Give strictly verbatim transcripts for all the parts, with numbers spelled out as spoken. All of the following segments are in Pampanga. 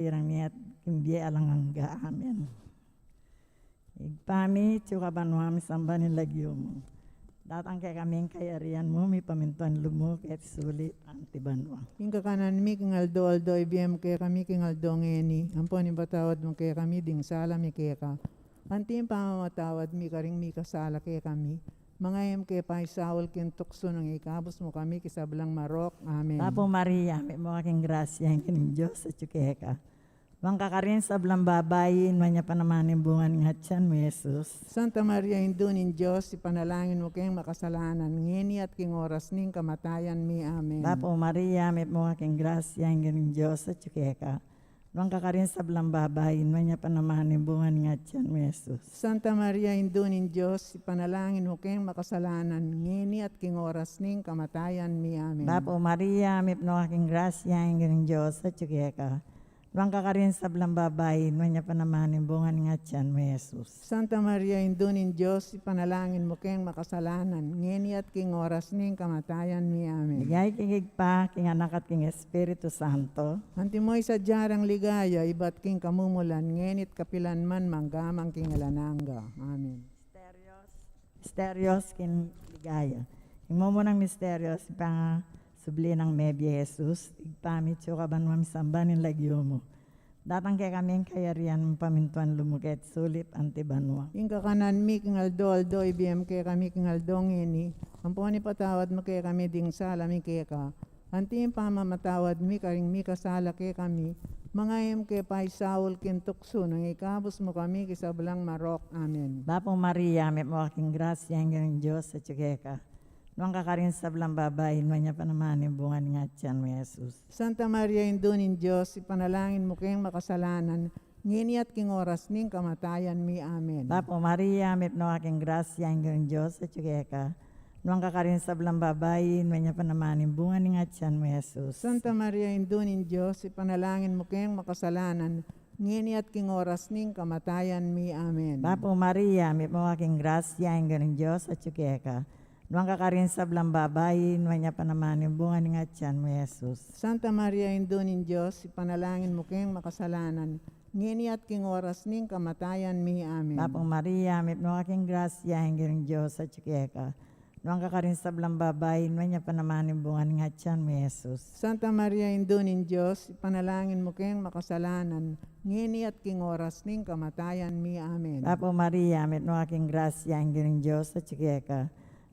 Irang niat king bie alang angga. Amen. Ibpa mi, atsu ka banua, misamban ing lagyu mu. Datang kekami ing kayarian mu, mipamintuan lub mu keti sulip anti banua. Ing kakanan mi king aldo-aldo ibie mu kekami king aldo ngeni, ampon ipatawad mu kekami ding sala mi keka, anti ing pamamatawad mi karing mikasala kekami. Manga e mu ke paisaul king tuksu, nune ikabus mu kami king sablang marok. Amen. Bapu Maria, mitmu ka king grasya, ing Ginung Dios atsu keka. Nuan ka karing sablang babai, nuan ya pa naman ing bunga ning atian mu, Jesus. Santa Maria, Indu ning Dios, ipanalangin mu keng makasalanan, ngeni at king oras ning kamatayan mi. Amen. Bapu Maria, mitmu ka king grasya, ing Ginung Dios atsu keka. Nuan ka karing sablang babai, nuan ya pa naman ing bunga ning atian mu, Jesus. Santa Maria, Indu ning Dios, ipanalangin mu keng makasalanan, ngeni at king oras ning kamatayan mi. Amen. Bapu Maria, mitmu ka king grasya, ing Ginung Dios atsu keka. Nuan ka karing sablang babai, nuan ya pa naman ing bunga ning atian mu, Jesus. Santa Maria, Indu ning Dios, ipanalangin mu keng makasalanan, ngeni at king oras ning kamatayan mi. Amen. Ligaya king Ibpa, king Anak, at king Espiritu Santo. Antimo ing sadya rang ligaya, ibat king kamumulan, ngeni at kapilan man, mangga man king alang angga. Amen. Misterios. Misterios king ligaya. Ing mumunang misterios, ing pangasubli nang mebie Jesus. Ibpa mi, atsu ka banua, misamban ing lagyu mu. Datang kekami ing kayarian mu, pamintuan lub mu keti sulip anti banua. Ing kakanan mi king aldo-aldo ibie mu kekami king aldo ngeni, ampon ipatawad mu kekami ding sala mi keka, anti ing pamamatawad mi karing mikasala kekami. Manga e mu ke paisaul king tuksu, nune ikabus mu kami king sablang marok. Amen. Bapu Maria, mitmu ka king grasya, ing Ginung Dios atsu keka. Nuan ka karing sablang babai, nuan ya pa naman ing bunga ning atian mu, Jesus. Santa Maria, Indu ning Dios, ipanalangin mu keng makasalanan, ngeni at king oras ning kamatayan mi. Amen. Bapu Maria, mitmu ka king grasya, ing Ginung Dios atsu keka. Nuan ka karing sablang babai, nuan ya pa naman ing bunga ning atian mu, Jesus. Santa Maria, Indu ning Dios, ipanalangin mu keng makasalanan, ngeni at king oras ning kamatayan mi. Amen. Bapu Maria, mitmu ka king grasya, ing Ginung Dios atsu keka. Nuan ka karing sablang babai, nuan ya pa naman ing bunga ning atian mu, Jesus. Santa Maria, Indu ning Dios, ipanalangin mu keng makasalanan, ngeni at king oras ning kamatayan mi. Amen. Bapu Maria, mitmu ka king grasya, ing Ginung Dios atsu keka. Nuan ka karing sablang babai, nuan ya pa naman ing bunga ning atian mu, Jesus. Santa Maria, Indu ning Dios, ipanalangin mu keng makasalanan, ngeni at king oras ning kamatayan mi. Amen. Bapu Maria, mitmu ka king grasya, ing Ginung Dios atsu keka.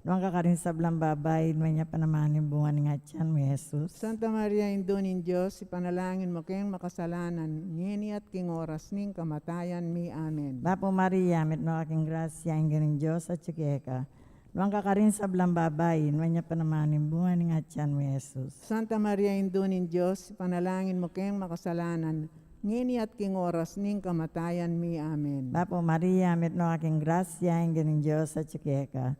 Nuan ka karing sablang babai, nuan ya pa naman ing bunga ning atian mu, Jesus. Santa Maria, Indu ning Dios, ipanalangin mu keng makasalanan, ngeni at king oras ning kamatayan mi. Amen. Bapu Maria, mitmu ka king grasya, ing Ginung Dios atsu keka. Nuan ka karing sablang babai, nuan ya pa naman ing bunga ning atian mu, Jesus. Santa Maria, Indu ning Dios, ipanalangin mu keng makasalanan, ngeni at king oras ning kamatayan mi. Amen. Bapu Maria, mitmu ka king grasya, ing Ginung Dios atsu keka.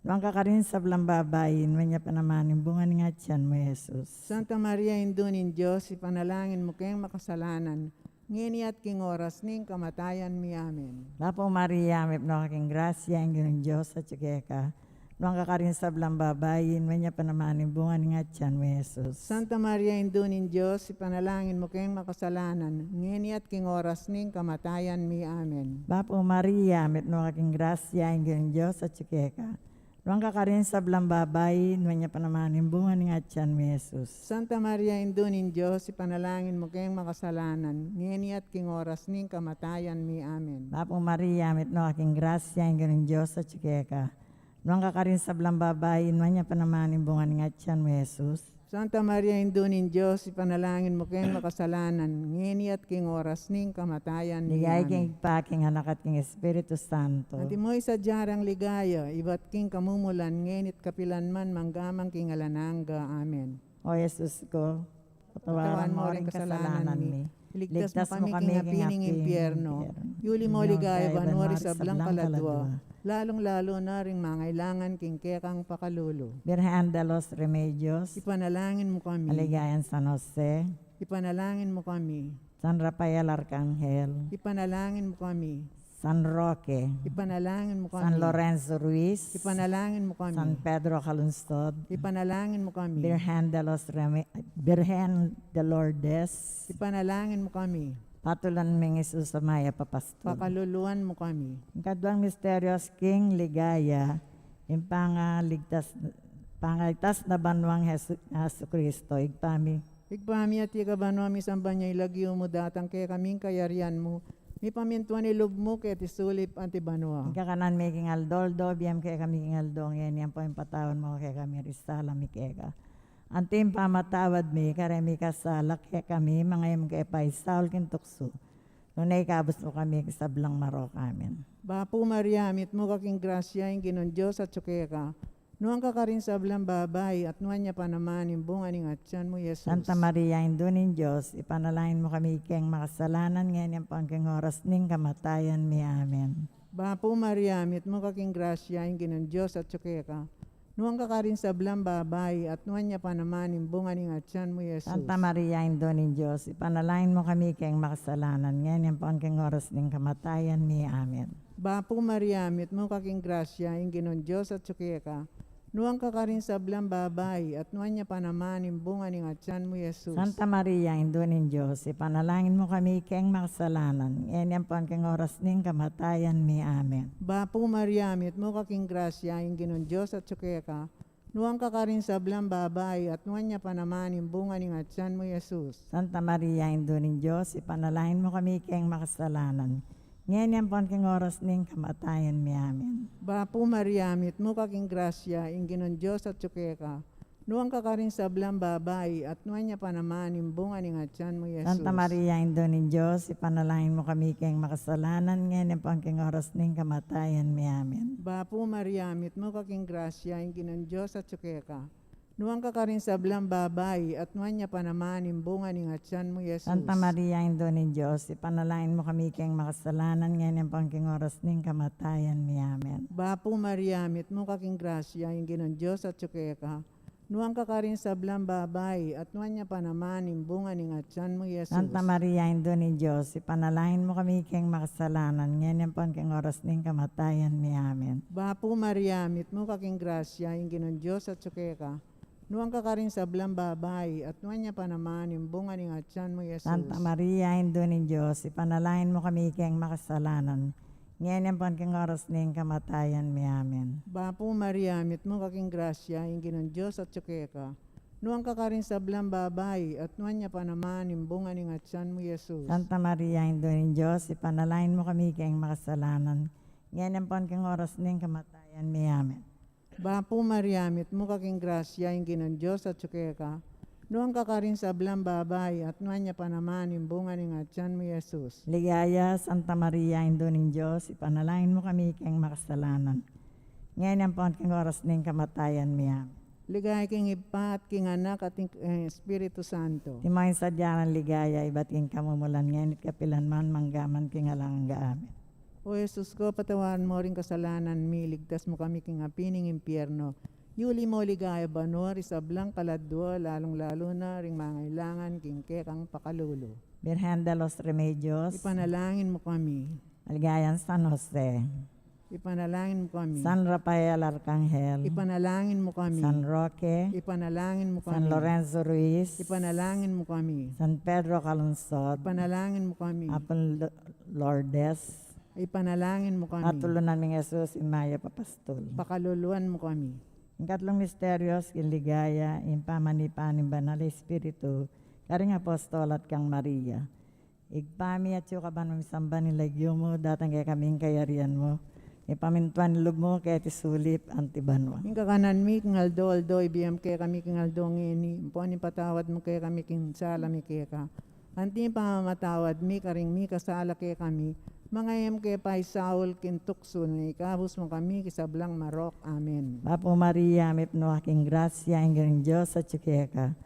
Nuan ka karing sablang babai, nuan ya pa naman ing bunga ning atian mu, Jesus. Santa Maria, Indu ning Dios, ipanalangin mu keng makasalanan, ngeni at king oras ning kamatayan mi. Amen. Bapu Maria, mitmu ka king grasya, ing Ginung Dios atsu keka. Nuan ka karing sablang babai, nuan ya pa naman ing bunga ning atian mu, Jesus. Santa Maria, Indu ning Dios, ipanalangin mu keng makasalanan, ngeni at king oras ning kamatayan mi. Amen. Bapu Maria, mitmu ka king grasya, ing Ginung Dios atsu keka. Nuan ka karing sablang babai, nuan ya pa naman ing bunga ning atian mu, Jesus. Santa Maria, Indu ning Dios, ipanalangin mu keng makasalanan, ngeni at king oras ning kamatayan mi. Amen. Bapu Maria, mitmu ka king grasya, ing Ginung Dios atsu keka. Nuan ka karing sablang babai, nuan ya pa naman ing bunga ning atian mu, Jesus. Santa Maria, Indu ning Dios, ipanalangin mu keng makasalanan, ngeni at king oras ning kamatayan mi. Ligaya king Ibpa, king Anak, at king Espiritu Santo. Antimo ing sadya rang ligaya, ibat king kamumulan, ngeni at kapilan man, mangga man king alang angga. Amen. O Jesus ku, patawaran mu ring kasalanan mi. Iligtas mu kami king api ning impyerno. Yuli mu king ligaya banua ring sablang kaladua, lalung-lalu na ring mangailangan king kekang pakalulu. Birhen de los Remedios. Ipanalangin mu kami. Maligayan San Jose. Ipanalangin mu kami. San Rafael Arkanghel. Ipanalangin mu kami. San Roque, ipanalangin mo kami. San Lorenzo Ruiz, ipanalangin mo kami. San Pedro Calungsod, ipanalangin mo kami. Birhen de los Reme-, Birhen de Lourdes, ipanalangin mo kami. Patulunan ming Jesus a mayap a pastul, pakaluluan mo kami. Ing kaduang misteryo, king ligaya, ing pangaligtas, pangaligtas na banuang Jesu-, Jesucristo, Ibpa mi. Ibpa mi, atiu ka banua, misamban ya ing lagyu mu, datang kekami ing kayarian mu, mipamintuan ing lub mu keti sulip anti banua. Ing kakanan mi king aldo-aldo, ibie mu kekami king aldo ngeni, ampon ipatawad mu kekami ring sala mi keka, anti ing pamamatawad mi kareng mikasala kekami, manga e mu ke paisaul king tuksu, nune ikabus mu kami king sablang marok. Amen. Bapu Maria, mitmu ka king grasya, ing Ginung Dios atyu keka. Nuan ka karing sablang babai, at nuan ya pa naman ing bunga ning atyan mu, Jesus. Santa Maria, Indu ning Dios, ipanalangin mu kami keng makasalanan, ngeni ampon king oras ning kamatayan mi. Amen. Bapu Maria, mitmu ka king grasya, ing Ginung Dios atyu keka. Nuan ka karing sablang babai, at nuan ya pa naman ing bunga ning atyan mu, Jesus. Santa Maria, Indu ning Dios, ipanalangin mu kami keng makasalanan, ngeni ampon king oras ning kamatayan mi. Amen. Bapu Maria, mitmu ka king grasya, ing Ginung Dios atyu keka. Nuan ka karing sablang babai, at nuan ya pa naman ing bunga ning atyan mu, Jesus. Santa Maria, Indu ning Dios, ipanalangin mu kami keng makasalanan, ngeni ampon king oras ning kamatayan mi. Amen. Bapu Maria, mitmu ka king grasya, ing Ginung Dios atyu keka. Nuan ka karing sablang babai, at nuan ya pa naman ing bunga ning atyan mu, Jesus. Santa Maria, Indu ning Dios, ipanalangin mu kami keng makasalanan, ngeni ampon king oras ning kamatayan mi. Amen. Bapu Maria, mitmu ka king grasya, ing Ginung Dios atyu keka. Nuan ka karing sablang babai, at nuan ya pa naman ing bunga ning atyan mu, Jesus. Santa Maria, Indu ning Dios, ipanalangin mu kami keng makasalanan, ngeni ampon king oras ning kamatayan mi. Amen. Bapu Maria, mitmu ka king grasya, ing Ginung Dios atyu keka. Nuan ka karing sablang babai, at nuan ya pa naman ing bunga ning atyan mu, Jesus. Santa Maria, Indu ning Dios, ipanalangin mu kami keng makasalanan, ngeni ampon king oras ning kamatayan mi. Amen. Bapu Maria, mitmu ka king grasya, ing Ginung Dios atyu keka. Nuan ka karing sablang babai, at nuan ya pa naman ing bunga ning atyan mu, Jesus. Santa Maria, Indu ning Dios, ipanalangin mu kami keng makasalanan, ngeni ampon king oras ning kamatayan mi. Amen. Bapu Maria, mitmu ka king grasya, ing Ginung Dios atyu keka. Nuan ka karing sablang babai, at nuan ya pa naman ing bunga ning atyan mu, Jesus. Santa Maria, Indu ning Dios, ipanalangin mu kami keng makasalanan, ngeni ampon king oras ning kamatayan mi. Amen. Bapu Maria, mitmu ka king grasya, ing Ginung Dios atyu keka. Nuan ka karing sablang babai, at nuan ya pa naman ing bunga ning atyan mu, Jesus. Santa Maria, Indu ning Dios, ipanalangin mu kami keng makasalanan, ngeni ampon king oras ning kamatayan mi. Amen. Bapu Maria, mitmu ka king grasya, ing Ginung Dios atyu keka. Nuan ka karing sablang babai, at nuan ya pa naman ing bunga ning atyan mu, Jesus. Ligaya, Santa Maria, Indu ning Dios, ipanalangin mu kami keng makasalanan, ngeni ampon king oras ning kamatayan mi. Amen. Ligaya king Ibpa, at king Anak, at king, eh, Espiritu Santo. Antimo ing sadya nang ligaya, ibat king kamumulan, ngeni at kapilan man, mangga man king alang angga. Amen. O Jesus ko, patawaran mo ring kasalanan mi, iligtas mo kami king api ning impyerno. Yuli mo ligaya banua ring sablang kaladua, lalung-lalu na ring mangailangan king kekang pakalulu. Birhen de los Remedios, ipanalangin mo kami. Maligayang San Jose, ipanalangin mo kami. San Rafael Arcangel, ipanalangin mo kami. San Roque, ipanalangin mo kami. San Lorenzo Ruiz, ipanalangin mo kami. San Pedro Calungsod, ipanalangin mo kami. Apung Lo-, Lourdes, ipanalangin mo kami. Patulunan ming Jesus, ing mayap a pastul, pakaluluan mo kami. Ing katlung misteryo, king ligaya, ing pamanipa ning Banal Espiritu karing apostol at kang Maria. Ibpa mi, atyu ka banua, misamban ing lagyu mu, datang kekami ing kayarian mu, mipamintuan ing lub mu keti sulip anti banua. Ing kakanan mi king aldo-aldo, ibie mu kekami king aldo ngeni, ampon ipatawad mu kekami king sala mi keka, anti ing pamamatawad mi karing mikasala kekami, manga e mu ke paisaul king tuksu, nune ikabus mu kami king sablang marok. Amen. Bapu Maria, mipnu ka king grasya, ing Ginung Dios atyu keka.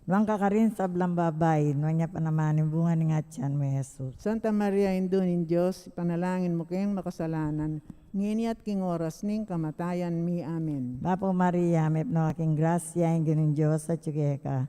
Nuan ka karing sablang babai, nuan ya pa naman ing bunga ning atyan mu, Jesus. Santa Maria, Indu ning Dios, ipanalangin mu keng makasalanan, ngeni at king oras ning kamatayan mi. Amen. Bapu Maria, mipnu ka king grasya, ing Ginung Dios atyu keka.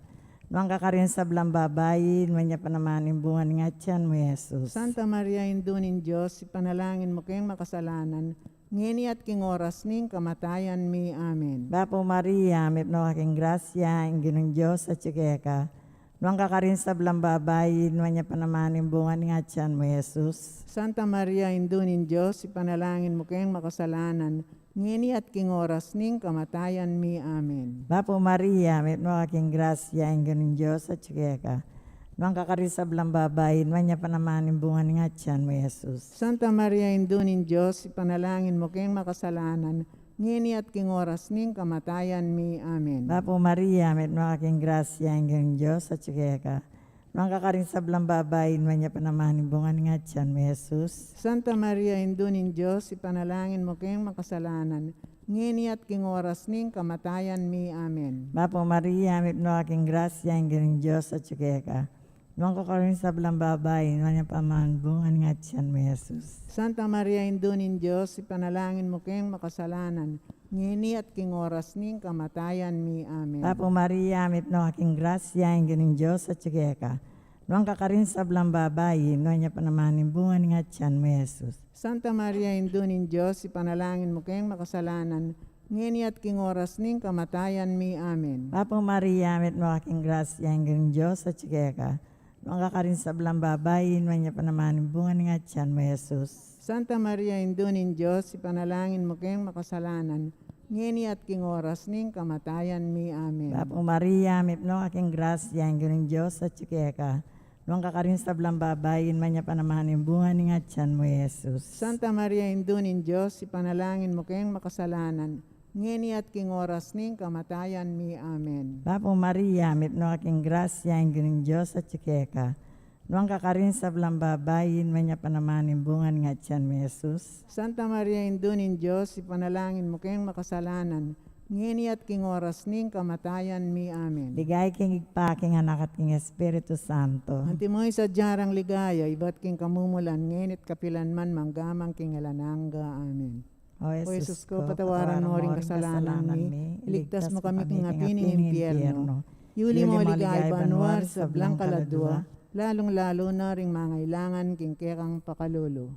Nuan ka karin sablang babai, nuan ya pa naman ing bunga ning atian mu, Jesus. Santa Maria, Indu ning Dios, ipanalangin mu keng makasalanan, ngeni at king oras ning kamatayan mi. Amen. Bapu Maria, mipnu ka king grasya, ing Ginung Dios atyu keka. Nuan ka karin sablang babai, nuan ya pa naman ing bunga ning atian mu, Jesus. Santa Maria, Indu ning Dios, ipanalangin mu keng makasalanan, ngeni at king oras ning kamatayan mi. Amen. Bapu Maria, mipnu ka king grasya, ing Ginung Dios atyu keka. Nuan ka karin sablang babai, nuan ya pa naman ing bunga ning atian mu, Jesus. Santa Maria, Indu ning Dios, ipanalangin mu keng makasalanan, ngeni at king oras ning kamatayan mi. Amen. Bapu Maria, mipnu ka king grasya, ing Ginung Dios atyu keka. Nuan ka karing sablang babai, nuan ya pa naman ing bunga ning atian mu, Jesus. Santa Maria, Indu ning Dios, ipanalangin mu keng makasalanan, ngeni at king oras ning kamatayan mi. Amen. Bapu Maria, mipnu ka king grasya, ing Ginung Dios atyu keka. Nuan ka karing sablang babai, nuan ya pa naman ing bunga ning atian mu, Jesus. Santa Maria, Indu ning Dios, ipanalangin mu keng makasalanan, ngeni at king oras ning kamatayan mi. Amen. Bapu Maria, mipnu ka king grasya, ing Ginung Dios atyu keka. Nuan ka karing sablang babai, nuan ya pa naman ing bunga ning atian mu, Jesus. Santa Maria, Indu ning Dios, ipanalangin mu keng makasalanan, ngeni at king oras ning kamatayan mi. Amen. Bapu Maria, mipnu ka king grasya, ing Ginung Dios atyu keka. Nuan ka karing sablang babai, nuan ya pa naman ing bunga ning atian mu, Jesus. Santa Maria, Indu ning Dios, ipanalangin mu keng makasalanan, ngeni at king oras ning kamatayan mi. Amen. Bapu Maria, mipnu ka king grasya, ing Ginung Dios atyu keka. Nuan ka karing sablang babai, nuan ya pa naman ing bunga ning atian mu, Jesus. Santa Maria, Indu ning Dios, ipanalangin mu keng makasalanan, ngeni at king oras ning kamatayan mi. Amen. Bapu Maria, mipnu ka king grasya, ing Ginung Dios atyu keka. Nuan ka karing sablang babai, nuan ya pa naman ing bunga ning atian mu, Jesus. Santa Maria, Indu ning Dios, ipanalangin mu keng makasalanan, ngeni at king oras ning kamatayan mi. Amen. Ligaya king Ibpa, king Anak, at king Espiritu Santo. Antimo ing sadya rang ligaya, ibat king kamumulan, ngeni at kapilan man, mangga man king alang angga. Amen. O Jesus ko, patawaran mo ring kasalanan mi, iligtas mo kami king api ning impyerno. Iuli mo ligaya banua ring sablang kaladua, lalung-lalu na ring mangailangan king kekang pakalulu.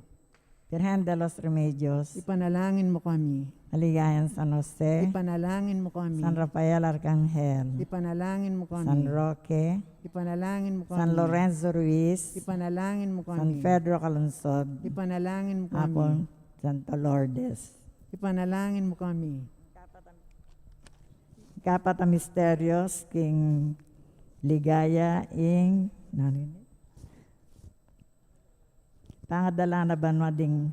Birhen de los Remedios, ipanalangin mo kami. Maligayang San Jose, ipanalangin mo kami. San Rafael Arcangel, ipanalangin mo kami. San Roque, ipanalangin mo kami. San Lorenzo Ruiz, ipanalangin mo kami. San Pedro Calungsod, ipanalangin mo kami. Apung Santa Lourdes, ipanalangin mo kami. Kapat a misterios king ligaya ing, nanu ini? Pangadala na banua ding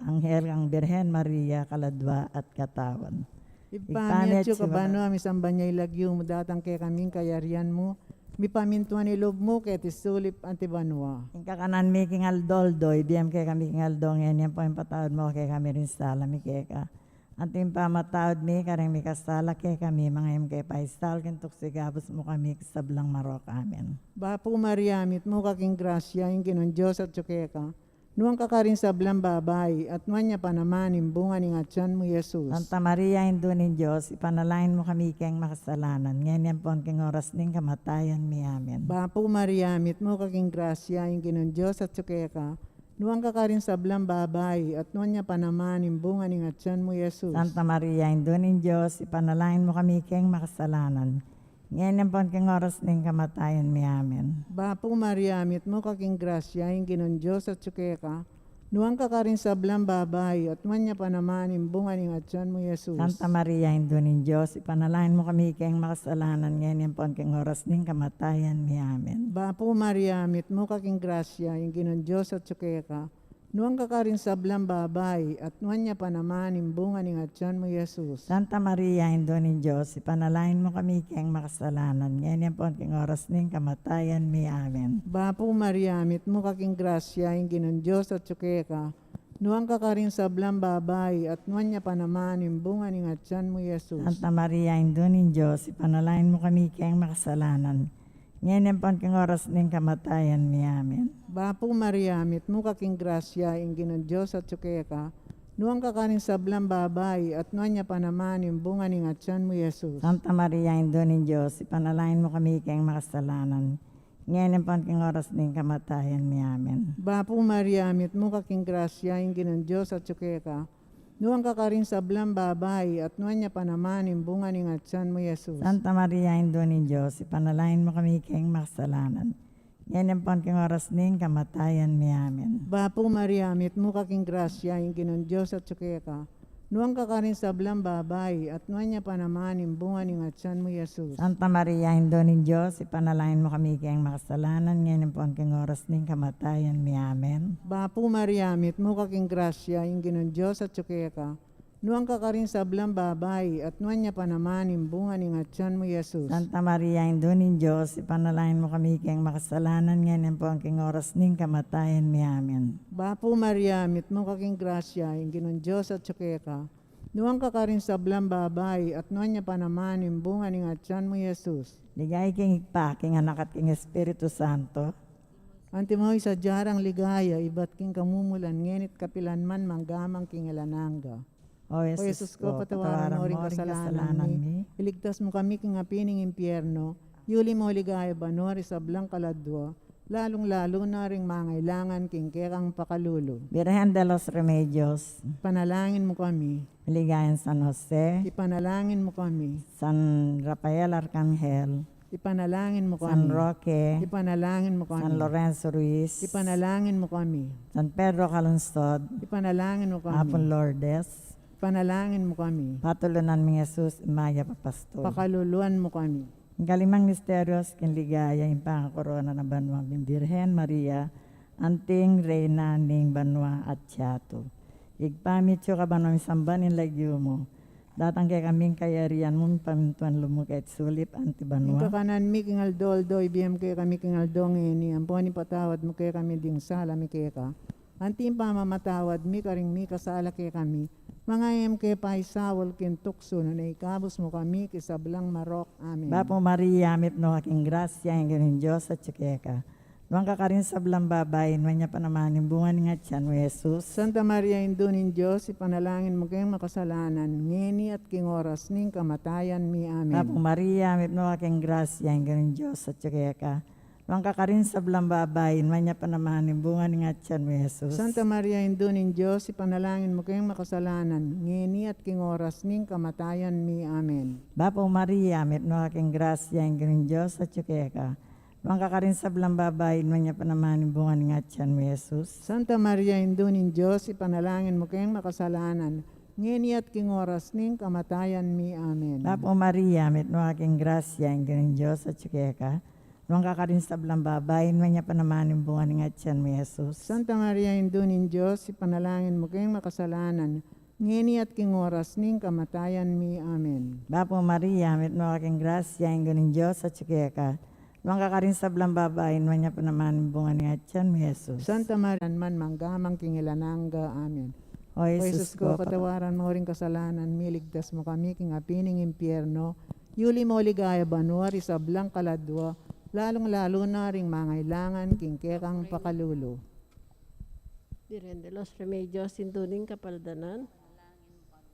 anghel kang Birhen Maria kaladua at katawan. Ibpa mi atsu ka banua, misamban ya ing lagyu mu, datang kekami ing kayarian mu, mipamintuan ing lub mu keti sulip anti banua. Ing kakanan mi king aldo-aldo ibie mu kekami king aldo ngeni, ampon ipatawad mu kekami ring sala mi keka, anti ing pamamatawad mi karing mikasala kekami, manga e mu ke paisaul king tuksu, ikabus mu kami king sablang marok. Amen. Bapu Maria, mitmu ka king grasya, ing Ginung Dios atyu keka. Nuan ka karing sablang babai, at nuan ya pa naman ing bunga ning atyan mu, Jesus. Santa Maria, Indu ning Dios, ipanalangin mu kami keng makasalanan, ngeni ampon king oras ning kamatayan mi. Amen. Bapu Maria, mitmu ka king grasya, ing Ginung Dios atyu keka. Nuan ka karing sablang babai, at nuan ya pa naman ing bunga ning atyan mu, Jesus. Santa Maria, Indu ning Dios, ipanalangin mu kami keng makasalanan, ngeni ampon king oras ning kamatayan mi. Amen. Bapu Maria, mitmu ka king grasya, ing Ginung Dios atyu keka. Nuan ka karing sablang babai, at nuan ya pa naman ing bunga ning atyan mu, Jesus. Santa Maria, Indu ning Dios, ipanalangin mu kami keng makasalanan, ngeni ampon king oras ning kamatayan mi. Amen. Bapu Maria, mitmu ka king grasya, ing Ginung Dios atyu keka. Nuan ka karing sablang babai, at nuan ya pa naman ing bunga ning atyan mu, Jesus. Santa Maria, Indu ning Dios, ipanalangin mu kami keng makasalanan, ngeni ampon king oras ning kamatayan mi. Amen. Bapu Maria, mitmu ka king grasya, ing Ginung Dios atyu keka. Nuan ka karing sablang babai, at nuan ya pa naman ing bunga ning atyan mu, Jesus. Santa Maria, Indu ning Dios, ipanalangin mu kami keng makasalanan, ngeni ampon king oras ning kamatayan mi. Amen. Bapu Maria, mitmu ka king grasya, ing Ginung Dios atyu keka. Nuan ka karing sablang babai, at nuan ya pa naman ing bunga ning atyan mu, Jesus. Santa Maria, Indu ning Dios, ipanalangin mu kami king makasalanan, ngeni ampon king oras ning kamatayan mi. Amen. Bapu Maria, mitmu ka king grasya, ing Ginung Dios atyu keka. Nuan ka karing sablang babai, at nuan ya pa naman ing bunga ning atyan mu, Jesus. Santa Maria, Indu ning Dios, ipanalangin mu kami king makasalanan, ngeni ampon king oras ning kamatayan mi. Amen. Bapu Maria, mitmu ka king grasya, ing Ginung Dios atyu keka. Nuan ka karing sablang babai, at nuan ya pa naman ing bunga ning atyan mu, Jesus. Santa Maria, Indu ning Dios, ipanalangin mu kami king makasalanan, ngeni ampon king oras ning kamatayan mi. Amen. Bapu Maria, mitmu ka king grasya, ing Ginung Dios atyu keka. Nuan ka karing sablang babai, at nuan ya pa naman ing bunga ning atyan mu, Jesus. Santa Maria, Indu ning Dios, ipanalangin mu kami king makasalanan, ngeni ampon king oras ning kamatayan mi. Amen. Bapu Maria, mitmu ka king grasya, ing Ginung Dios atyu keka. Nuan ka karing sablang babai, at nuan ya pa naman ing bunga ning atyan mu, Jesus. Ligaya king Ibpa, king Anak, at king Espiritu Santo. Antimo ing sadya rang ligaya, ibat king kamumulan, ngeni't kapilan man, mangga man king alang angga. O Jesus ko, patawaran mo ring kasalanan mi, iligtas mu kami king api ning impyerno, yuli mo king ligaya banua ring sablang kaladua, lalung-lalu na ring mangailangan king kekang pakalulu. Birhen de los Remedios, ipanalangin mu kami. Maligayang San Jose, ipanalangin mu kami. San Rafael Arkanghel, ipanalangin mu kami. San Roque, ipanalangin mu kami. San Lorenzo Ruiz, ipanalangin mu kami. San Pedro Calungsod, ipanalangin mu kami. Apung Lourdes, ipanalangin mu kami. Patulunan ming Jesus, mayap a pastul, pakaluluan mu kami. Ing kalimang misteryos king ligaya, ing pangakorona na banua king Birhen Maria, anting Reyna ning banua at yatu. Ibpa mi, atyu ka banua, misamban ing lagyu mu. Datang kekami ing kayarian mu, mipamintuan lub mu keti sulip anti banua. Ing kakanan mi king aldo-aldo ibie mu kekami king aldo ngeni, ampon ipatawad mu kekami ding sala mi keka, anti ing pamamatawad mi karing mikasala kekami. Manga e mu ke paisaul king tuksu, nune ikabus mu kami king sablang marok. Amen. Bapu Maria, mitmu ka king grasya, ing Ginung Dios atyu keka. Nuan ka karing sablang babai, nuan ya pa naman ing bunga ning atyan mu, Jesus. Santa Maria, Indu ning Dios, ipanalangin mu keng makasalanan, ngeni at king oras ning kamatayan mi. Amen. Bapu Maria, mitmu ka king grasya, ing Ginung Dios atyu keka. Nuan ka karing sablang babai, nuan ya pa naman ing bunga ning atyan mu, Jesus. Santa Maria, Indu ning Dios, ipanalangin mu keng makasalanan, ngeni at king oras ning kamatayan mi. Amen. Bapu Maria, mitmu ka king grasya, ing Ginung Dios atyu keka. Nuan ka karing sablang babai, nuan ya pa naman ing bunga ning atyan mu, Jesus. Santa Maria, Indu ning Dios, ipanalangin mu keng makasalanan, ngeni at king oras ning kamatayan mi. Amen. Bapu Maria, mitmu ka king grasya, ing Ginung Dios atyu keka. Nuan ka karing sablang babai, nuan ya pa naman ing bunga ning atyan mu, Jesus. Santa Maria, Indu ning Dios, ipanalangin mu keng makasalanan, ngeni at king oras ning kamatayan mi. Amen. Bapu Maria, mitmu ka king grasya, ing Ginung Dios atyu keka. Nuan ka karing sablang babai, nuan ya pa naman ing bunga ning atyan mu, Jesus. Santa Maria, man mangga man king alang angga. Amen. O Jesus ko, patawaran mo ring kasalanan mi, iligtas mu kami king api ning impyerno, yuli mo king ligaya banua ring sablang kaladua, lalung-lalu na ring mangailangan king kekang pakalulu. Birhen de los Remedios, Indu ning Kapaldanan.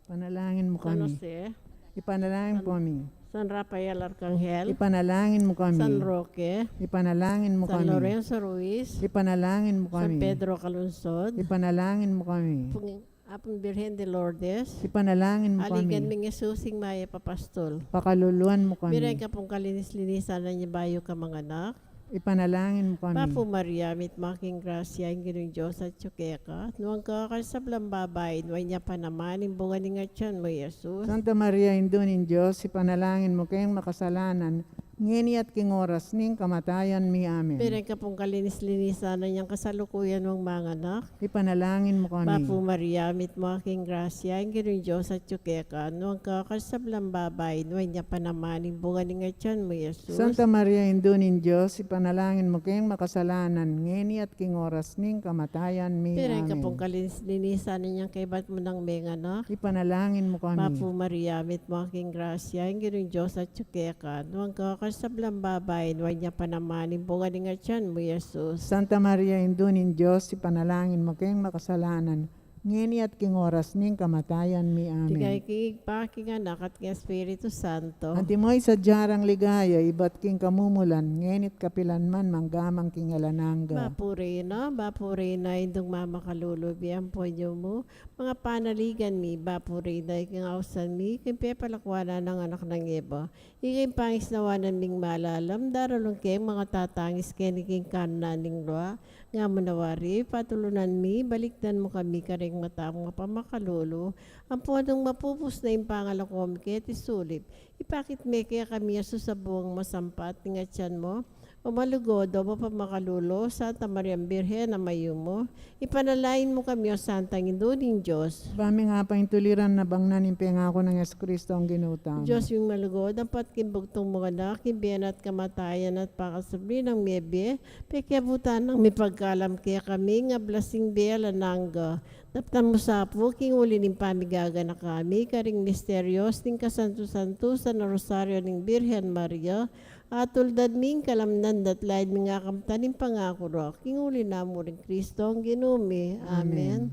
Ipanalangin mu kami. San Jose. Ipanalangin mu kami. San Rafael Arkanghel. Ipanalangin mu kami. San Roque. Ipanalangin mu kami. San Lorenzo Ruiz. Ipanalangin mu kami. San Pedro Calungsod. Ipanalangin mu kami. Apung, Apung Birhen de Lourdes. Ipanalangin mu kami. Aligan ming Jesus, ing mayap a pastul. Pakaluluan mu kami. Miren ka pung kalinis-linisan na inyang bayu kang manganak. Ipanalangin mu kami. Bapu Maria, mitmu ka king grasya, ing Ginung Dios atyu keka. Nuan ka karing sablang babai, nuan ya pa naman ing bunga ning atyan mu, Jesus. Santa Maria, Indu ning Dios, ipanalangin mu keng makasalanan, ngeni at king oras ning kamatayan mi. Amen. Miren ka pung kalinis-linisan na inyang kasalukuyan mung manganak. Ipanalangin mu kami. Bapu Maria, mitmu ka king grasya, ing Ginung Dios atyu keka. Nuan ka karing sablang babai, nuan ya pa naman ing bunga ning atyan mu, Jesus. Santa Maria, Indu ning Dios, ipanalangin mu keng makasalanan, ngeni at king oras ning kamatayan mi. Miren ka pung kalinis-linisan na inyang kaybat mu nang menganak. Ipanalangin mu kami. Bapu Maria, mitmu ka king grasya, ing Ginung Dios atyu keka. Nuan ka karing sablang babai, nuan ya pa naman ing bunga ning atyan mu, Jesus. Santa Maria, Indu ning Dios, ipanalangin mu keng makasalanan, ngeni at king oras ning kamatayan mi. Amen. Ligaya king Ibpa, king Anak, at king Espiritu Santo. Antimo ing sadya rang ligaya, ibat king kamumulan, ngeni't kapilan man, mangga man king alang angga. Bapu Reyna, Bapu Reyna, Indung mamakalulu, bie ampon yumu, mga panaligan mi, Bapu Reyna, king ausan mi, king pepalakuanan nang anak nang Eva, ika ing pangisnawanan ming malalam, daralung ke ing mga tatangis keni king kanan ning lua, nga mu na wari, patulunan mi, balikdan mu kami karing mata mung mapamakalulu, ampon nung mapupus na ing pangalako mi keti sulip, ipakit me kekami a susabung masampat ning atyan mu, o malugud, o mapamakalulu, Santa Mariang Birhen a mayumu, ipanalangin mu kami, o Santang Indu ning Dios. Ba ming apaintuliran na bang na ning pengaku nang Jesucristo ang Ginu tamu. Dios ming malugud, ampat king bugtung mung anak, king bie na at kamatayan at pakasubli nang mebie, pekiabutan nang mipagkalam kekami ing ablas ning bie alang angga. Daptan mu sa pu king uli ning pamigaganaka mi karing misteryos ning kasantu-santusan a Rosario ning Birhen Maria, atuldan mi ing kalamnan da at laid ming akamtan ing pangaku ra, king uli na mu ring Cristo ang Ginu mi. Amen. Amen.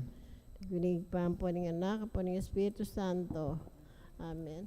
King lagyu ning Ibpa, ampon ning Anak, ampon ning Espiritu Santo. Amen.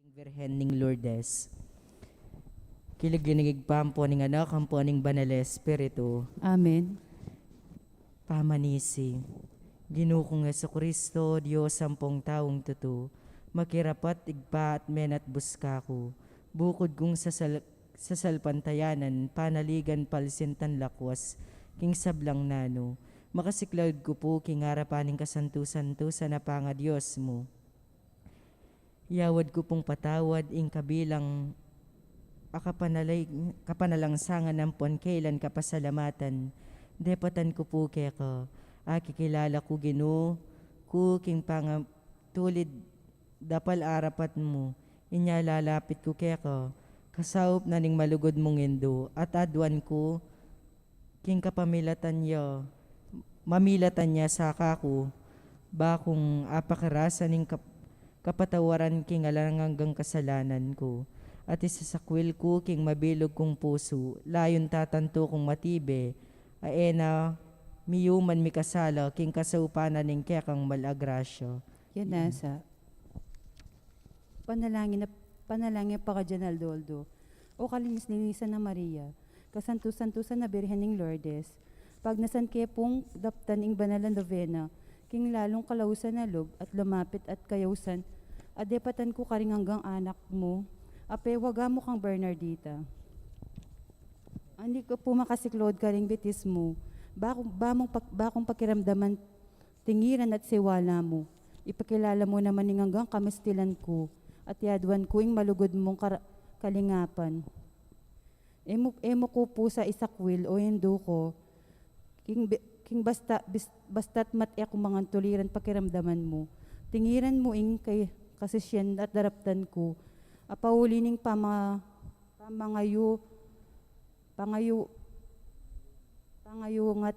King Birhen ning Lourdes. King lagyu ning Ibpa, ampon ning Anak, ampon ning Banal a Espiritu. Amen. Pamanisi. Ginu kung Jesucristo, Dios ampong taung tutu, makirapat Ibpa at menatbus kaku, bukud kung sasal-, sasalpantayanan, panaligan, palsintan lakwas, king sablang nanu, makasiklaud ku pu king arapan ning kasantu-santusan a pangaDios mu. Yawad ku pung patawad ing kabilang a kapanalay-, kapanalangsangan ampon kailan kapasalamatan. Depatan ku pu keka, akikilala ku Ginu ku king pangatulid dapal arapan mu. Inya lalapit ku keka, kasaup na ning malugud mung Indu, at aduan ku king kapamilatan ya, mamilatan ya sa kaku, ba kung apakarasan ning kap-, kapatawaran king alang anggang kasalanan ku, at isasakwil ku king mabilug kung pusu, layun tatantu kung matibe, a e na miyuman mikasala king kasaupan na ning kekang mal a grasya. Yan na sa. Panalangin na, panalangin a pakadyan aldo-aldo. O kalinis-linisan a Maria, kasantu-santusan a Birhen ning Lourdes, pagnasan ke pung daptan ing banal a novena, king lalung kalausan a lub at lumapit at kayausan, a depatan ku karing anggang anak mu, a pewaga mu kang Bernardita. Ani ku pu makasiklaud karing bitis mu, ba kung, ba mung pak-, ba kung pakiramdaman tingiran at siwala mu. Ipakilala mu naman ing anggang kamistilan ku, at yaduan ku ing malugud mung kara-, kalingapan. E mu, e mu ku pu sa isakwil, o Indu ku, king bi-, king basta, bis-, basta't mat e ku mangantuliran pakiramdaman mu. Tingiran mu ing kay kasisian at daraptan ku. A pauli ning pama-, pamangayu-, pangayu-, pangayungat,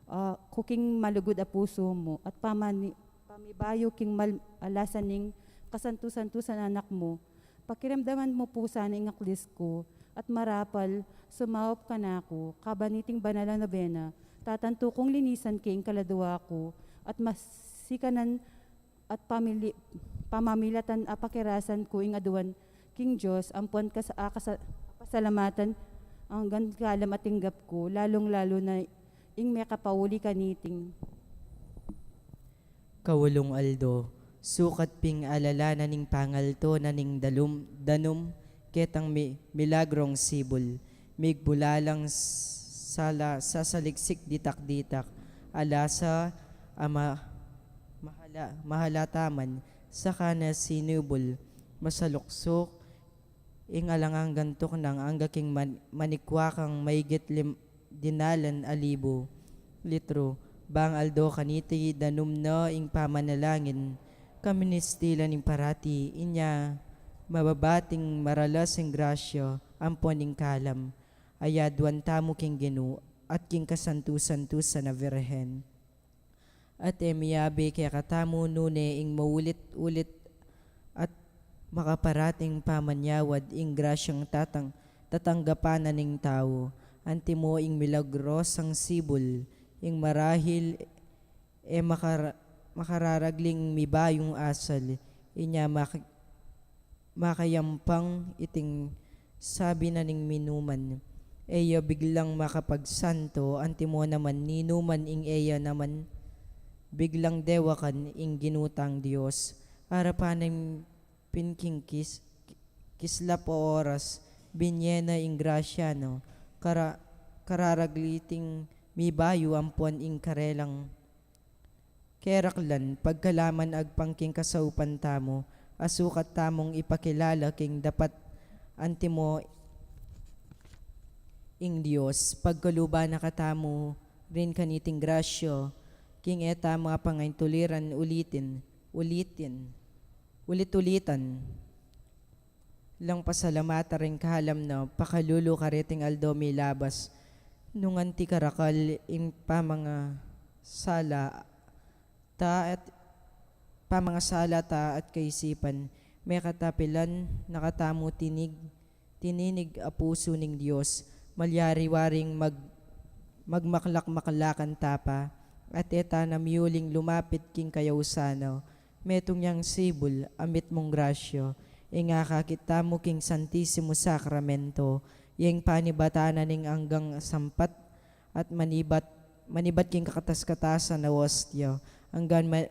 ah, ku king malugud a pusu mu, at pamani-, pamibayu king mal-, a lasa ning kasantu-santusan a anak mu. Pakiramdaman mu pu sana ing aklis ku, at marapal, sumaup kanaku, kaban niting banal a nobena, tatantu kung linisan ke ing kaladua ku, at masikanan at pamili-, pamamilatan a pakirasan ku ing aduan king Dios, ampuan kas-, a kasa-, pasalamatan anggang kalam a tinggap ku, lalung-lalu na ing mekapauli kaniting. Kaulung aldo, sukat ping alala na ning pangalto na ning dalum-, danum, ketang mi-, milagrong sibul, migbulalang sala-, sasaliksik ditak-ditak, a lasa a ma-, mahala-, mahalata man, saka na sinubul, masaluksuk, ing alang anggang tuknang angga king man-, manikwakang maigit lim-, dinalan a libu. litro, bang aldo kaniti danum na ing pamanalangin, kaministilan ning parati, inya mababating maralas ing grasya, ampon ing kalam, ayaduan tamu king Ginu, at king kasantu-santusan a Virgen. At e miyabe kekatamu nune ing maulit-ulit at makaparating pamanyawad ing grasyang tatang-, tatanggapan na ning tau, antimo ing milagrosang sibul, ing marahil e makar-, makararagling mibayung asal, inya mak-, makayampang iting sabi na ning minuman. Eya biglang makapagsanto, antimo naman ninuman ing eya naman biglang dewakan ing Ginu tang Dios. Arapan ning pin king kis-, kislap a oras, binye na ing grasya na, kara-, kararagli iting mibayu ampon ing karelang keraklan, pagkalaman agpang king kasaupan tamu, a sukat tamung ipakilala king dapat antimo ing Dios, pagkaluban na katamu rin kaniting grasya, king e tamu pangaintuliran ulitin, ulitin, ulit-ulitan. Lang pasalamatan ring kalam na pakalulu kariting aldo milabas, nung anti karakal ing pamangasala ta at, pamangasala ta at kaisipan, mekatapilan na katamu tinig, tininig a pusu ning Dios, malyari waring mag-, magmaklak-maklakan ta pa, at e ta na miuling lumapit king kayausan na, metung yang sibul, a mitmung grasya, ing akakit tamu king Santisimo Sakramento, yang panibatan na ning anggang sampat, at manibat, manibat king kakatas-katasan a ostya, anggang ma-,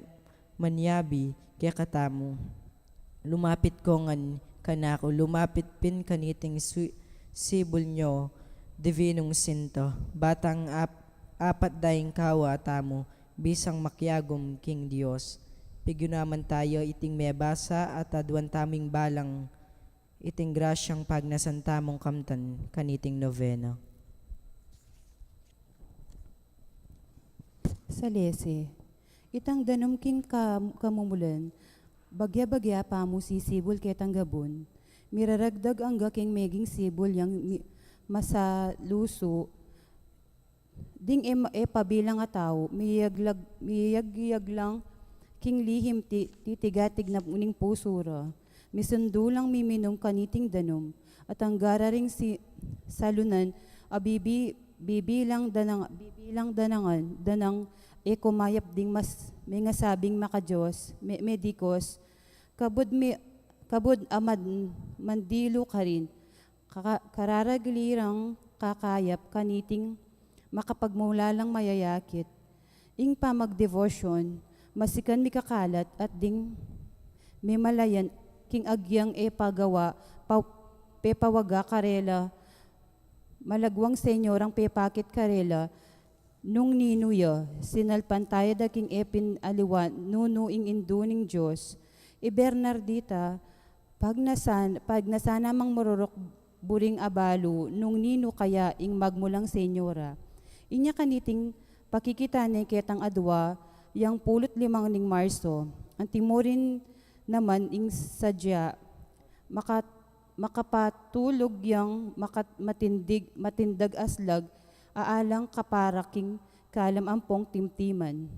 manyabi kekatamu. Lumapit ko ngan kanaku, lumapit pin kaniting su-, sibul nyo, Divinong Sinta, batang ap-, apat da ing kawa tamu, bisang makiagum king Dios. Pigyu naman taya iting mebasa at aduan tamung balang iting grasyang pagnasan tamung kamtan kaniting novena. Salese. Itang danum king ka-, kamumulan, bagya-bagya pa mu sisibul ketang gabun, miraragdag angga king meging sibul yang mi-, masalusu, ding e ma-, e pabilang a tau, miyaglag-, miyagyag lang king lihim ti-, titigatig na ning pusu ra. Misundu lang miminum kaniting danum, at angga ra ring si-, salunan, a bibi-, bibilang danang-, bibilang danangan, danang e kumayap ding mas-, mengasabing maka-Dios, me-, medikos, kabud mi-, kabud a man-, mandilu karin, kaka-, kararagli rang kakayap kaniting makapagmulalang mayayakit. Ing pamagdebosyon, masikan mikakalat at ding memalayan king agyang e pagawa, pa-, pepawaga karela, malagwang Senyora ang pepakit karela, nung ninu ya, sinalpantaya da king e pin aliwa, nunu ing indu ning Dios, i Bernardita, pagnasan, pagnasan namang maruruk buring abalu, nung ninu kaya ing magmulang Senyora. Inya kaniting pakikita ne ketang adwa, yang pulut limang ning Marso, antimo rin naman ing sadya, maka-, makapatulug yang makat-, matindig, matindag aslag, a alang kaparak king kalam ampong timtiman.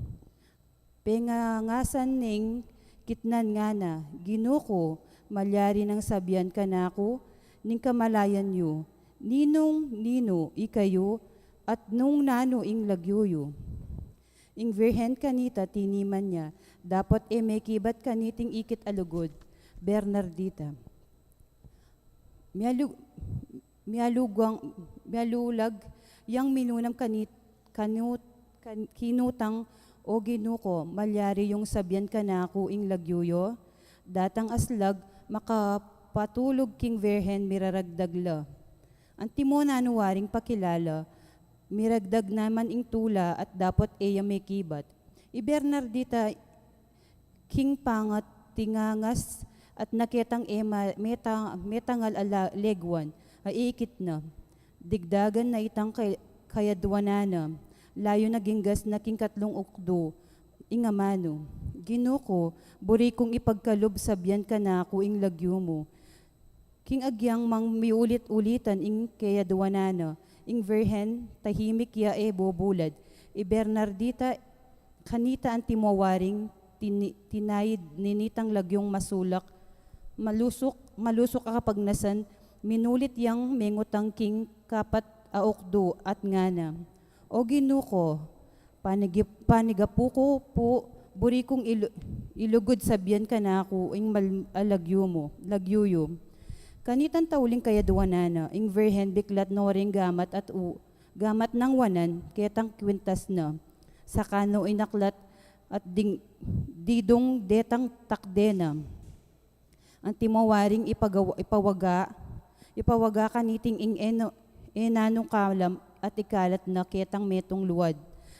Pengangasan ning kitnan ngana, Ginu ku, malyari nang sabian kanaku ning kamalayan yu, ninung ninu ikayu, at nung nanu ing lagyu yu. Ing Virgen kanita tiniman ya, dapot e mekibat kaniting ikit a lugud, Bernardita. Mialu-, mialugang, mialulag yang minunam kanit-, kanut-, kan-, kinutang, O Ginu ku, malyari yung sabian kanaku ing lagyu yu, datang aslag makapatulug king Virgen miraragdag la. Antimo nanu waring pakilala, miragdag naman ing tula at dapot e ya mekibat. I Bernardita king pangat tingangas at naketang e ma-, meta-, metangal a la-, legwan, a ikit na. Digdagan na itang kay-, kayadwanan na. layu na ginggas na king katlung ukdu ing amanu. Ginu ku, buri kung ipagkalub sabian kanaku ing lagyu mu. King agyang mang miulit-ulitan ing kayadwanan na, ing Virgen, tahimik ya e bubulad. I Bernardita, kanita anti mu waring tini-, tinaid ninitang lagyung masulak, malusuk, malusuk a kapagnasan, minulit yang mengutang king kapat a ukdu at ngana, "O Ginu ku, panigi-, panigapu ku pu, buri kung ilu-, ilugud sabian kanaku ing mal-, a lagyu mu, lagyu yu." Kanitang tauling kayadwanan na, ing Virgen biklat no ring gamat at u-, gamat nang wanan, ketang kwintas na. Saka no inaklat at ding-, didung detang takde na. Anti mu waring ipagawa-, ipawaga, ipawaga kaniting ing eno-, e nanu kalam at ikalat na ketang metung luad.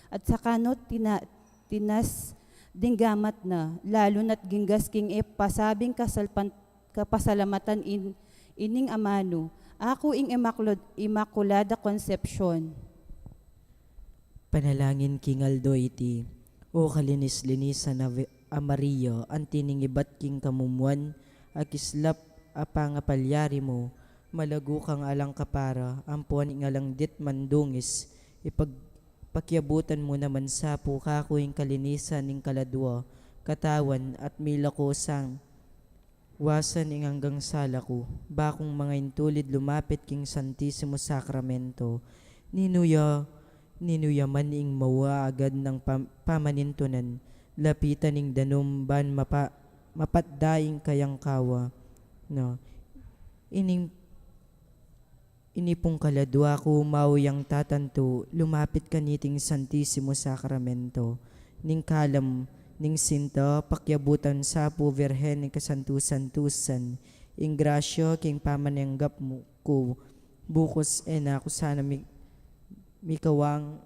At saka no tina-, tinas ding gamat na, lalu na't ginggas king e pasabing kasalpan-, kapasalamatan in-, ining amanu, "Aku ing Imakulad-, Imakulada Concepcion." Panalangin king aldo iti. O kalinis-linisan a Vi-, a Maria, anti ning ibat king kamumuan a kislap a pangapalyari mu, malagu kang alang kapara, ampon ing alang dit mandungis, ipag-, pakiabutan mu naman sa pu kaku ing kalinisan ning kaladua, katawan at milaku sang wasan ing anggang sala ku, ba kung mangaintulid lumapit king Santisimo Sakramento. Ninu ya, ninu ya man ing mawa agad nang pam-, pamanintunan, lapitan ing danum ban mapa-, mapatda ing kayang kawa. No. Ining Ini pung kaladua ku mau yang tatantu, lumapit kaniting Santisimo Sakramento. Ning kalam, ning sinta, pakiabutan sa pu Virgen ning kasantu-santusan, ing grasya king pamananggap mu, ku, bukus e na ku sana mi-, mikawang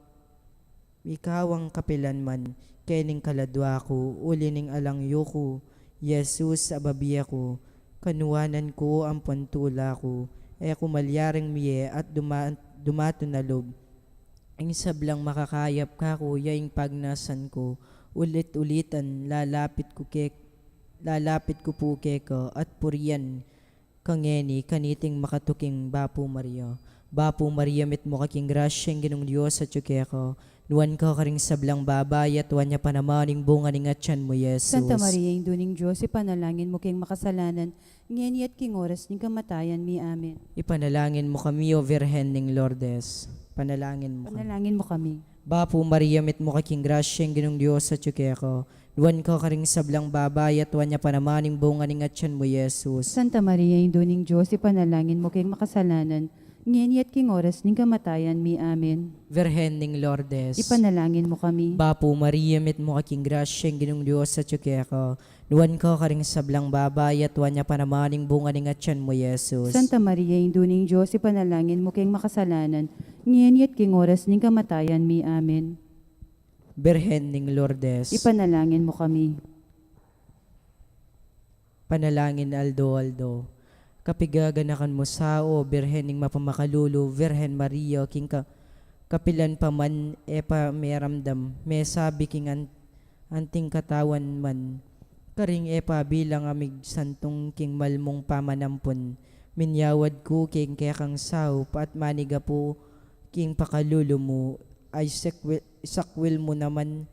mikawang kapilan man, kening kaladua ku, uli ning alang yu ku, Jesus a bibie ku, kanuanan ku ampon tula ku, e ku malyaring mie at duma-, dumatun a lub. Ing sablang makakayap kaku, ya ing pagnasan ku, ulit-ulitan, lalapit ku ke-, lalapit ku pu keka, at purian, kangeni, kaniting makatuking Bapu Maria. Bapu Maria, mitmu ka king grasya, ing Ginung Dios atyu keka. Nuan ka karing sablang babai, at nuan ya pa naman ing bunga ning atyan mu, Jesus. Santa Maria, Indu ning Dios, ipanalangin mu keng makasalanan, ngeni at king oras ning kamatayan mi. Amen. Ipanalangin mu kami, O Virgen ning Lourdes. Panalangin mu kami. Panalangin mu kami. Bapu Maria, mitmu ka king grasya, ing Ginung Dios atyu keka. Nuan ka karing sablang babai, at nuan ya pa naman ing bunga ning atyan mu, Jesus. Santa Maria, Indu ning Dios, ipanalangin mu keng makasalanan, ngeni at king oras ning kamatayan mi. Amen. Virgen ning Lourdes. Ipanalangin mu kami. Bapu Maria, mitmu ka king grasya, ing Ginung Dios atyu keka. Nuan ka karing sablang babai, at nuan ya pa naman ing bunga ning atyan mu, Jesus. Santa Maria, Indu ning Dios, ipanalangin mu keng makasalanan, ngeni at king oras ning kamatayan mi. Amen. Birhen ning Lourdes. Ipanalangin mu kami. Panalangin aldo-aldo. Kapigaganakan mu sa, o Birhen ning mapamakalulu, Virgen Maria, king ka-, kapilan pa man e pa meramdam, mesabi king an-, anting katawan man, karing e pa bilang a migsantung king malmung pamanampun, minyawad ku king kekang saup at manigapu king pakalulu mu, ay sekwi-, sakwil mu naman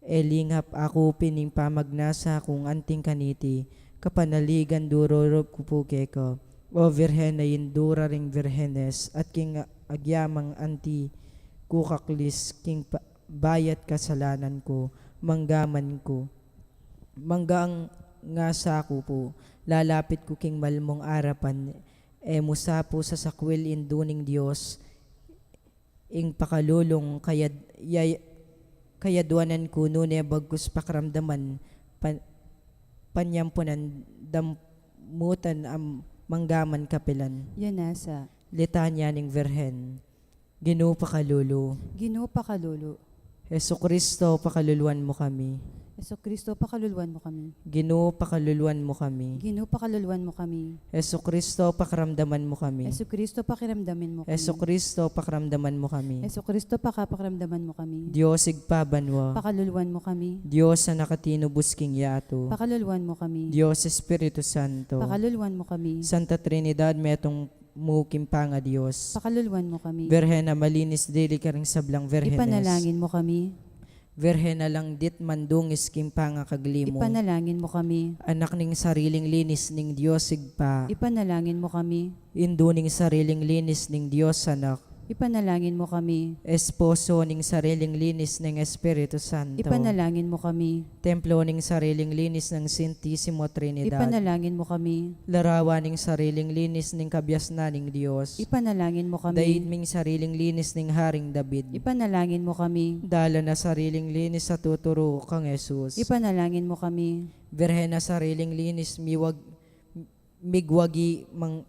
e lingap aku pin ing pamagnasa kung anting kaniti, kapanaligan dururub ku pu keka. O Virgen a indu da ring virgenes, at king agyamang anti ku kaklis king pa-, bayat kasalanan ku, manggaman ku. Manggang ngasa ku pu, lalapit ku king malmung arapan, e mu sa pu sasakwil Indu ning Dios, ing pakalulung kayad-, yay-, kayadwanan ku nune bagkus pakiramdaman, pan-, panyampunan damputan a manggaman kapilan. Ya nasa. Litanya ning Virgen. Ginu pakalulu. Ginu pakalulu. Jesucristo, pakaluluan mu kami. Jesucristo, pakaluluan mu kami. Ginu, pakaluluan mu kami. Ginu, pakaluluan mu kami. Jesucristo, pakiramdaman mu kami. Jesucristo, pakiramdaman mu kami. Jesucristo, pakiramdaman mu kami. Jesucristo, pakapakiramdaman mu kami. Dios Ibpa banua. Pakaluluan mu kami. Dios Anak a tinubus king yatu. Pakaluluan mu kami. Dios Espiritu Santo. Pakaluluan mu kami. Santa Trinidad, metung mu king pangadios. Pakaluluan mu kami. Virgen a malinis dili karing sablang virgenes. Ipanalangin mu kami. Virgen a langdit mandungis king pangakagli mu. Ipanalangin mu kami. Anak ning sariling linis ning Dios Ibpa. Ipanalangin mu kami. Indu ning sariling linis ning Dios Anak. Ipanalangin mu kami. Esposo ning sariling linis ning Espiritu Santo. Ipanalangin mu kami. Templo ning sariling linis ning Santisimo Trinidad. Ipanalangin mu kami. Larawan ning sariling linis ning kabiasnan ning Dios. Ipanalangin mu kami. Daigdig ning sariling linis ning Haring David. Ipanalangin mu kami. Dalan a sariling linis a tuturu kang Jesus. Ipanalangin mu kami. Virgen a sariling linis miwag-, migwagi mang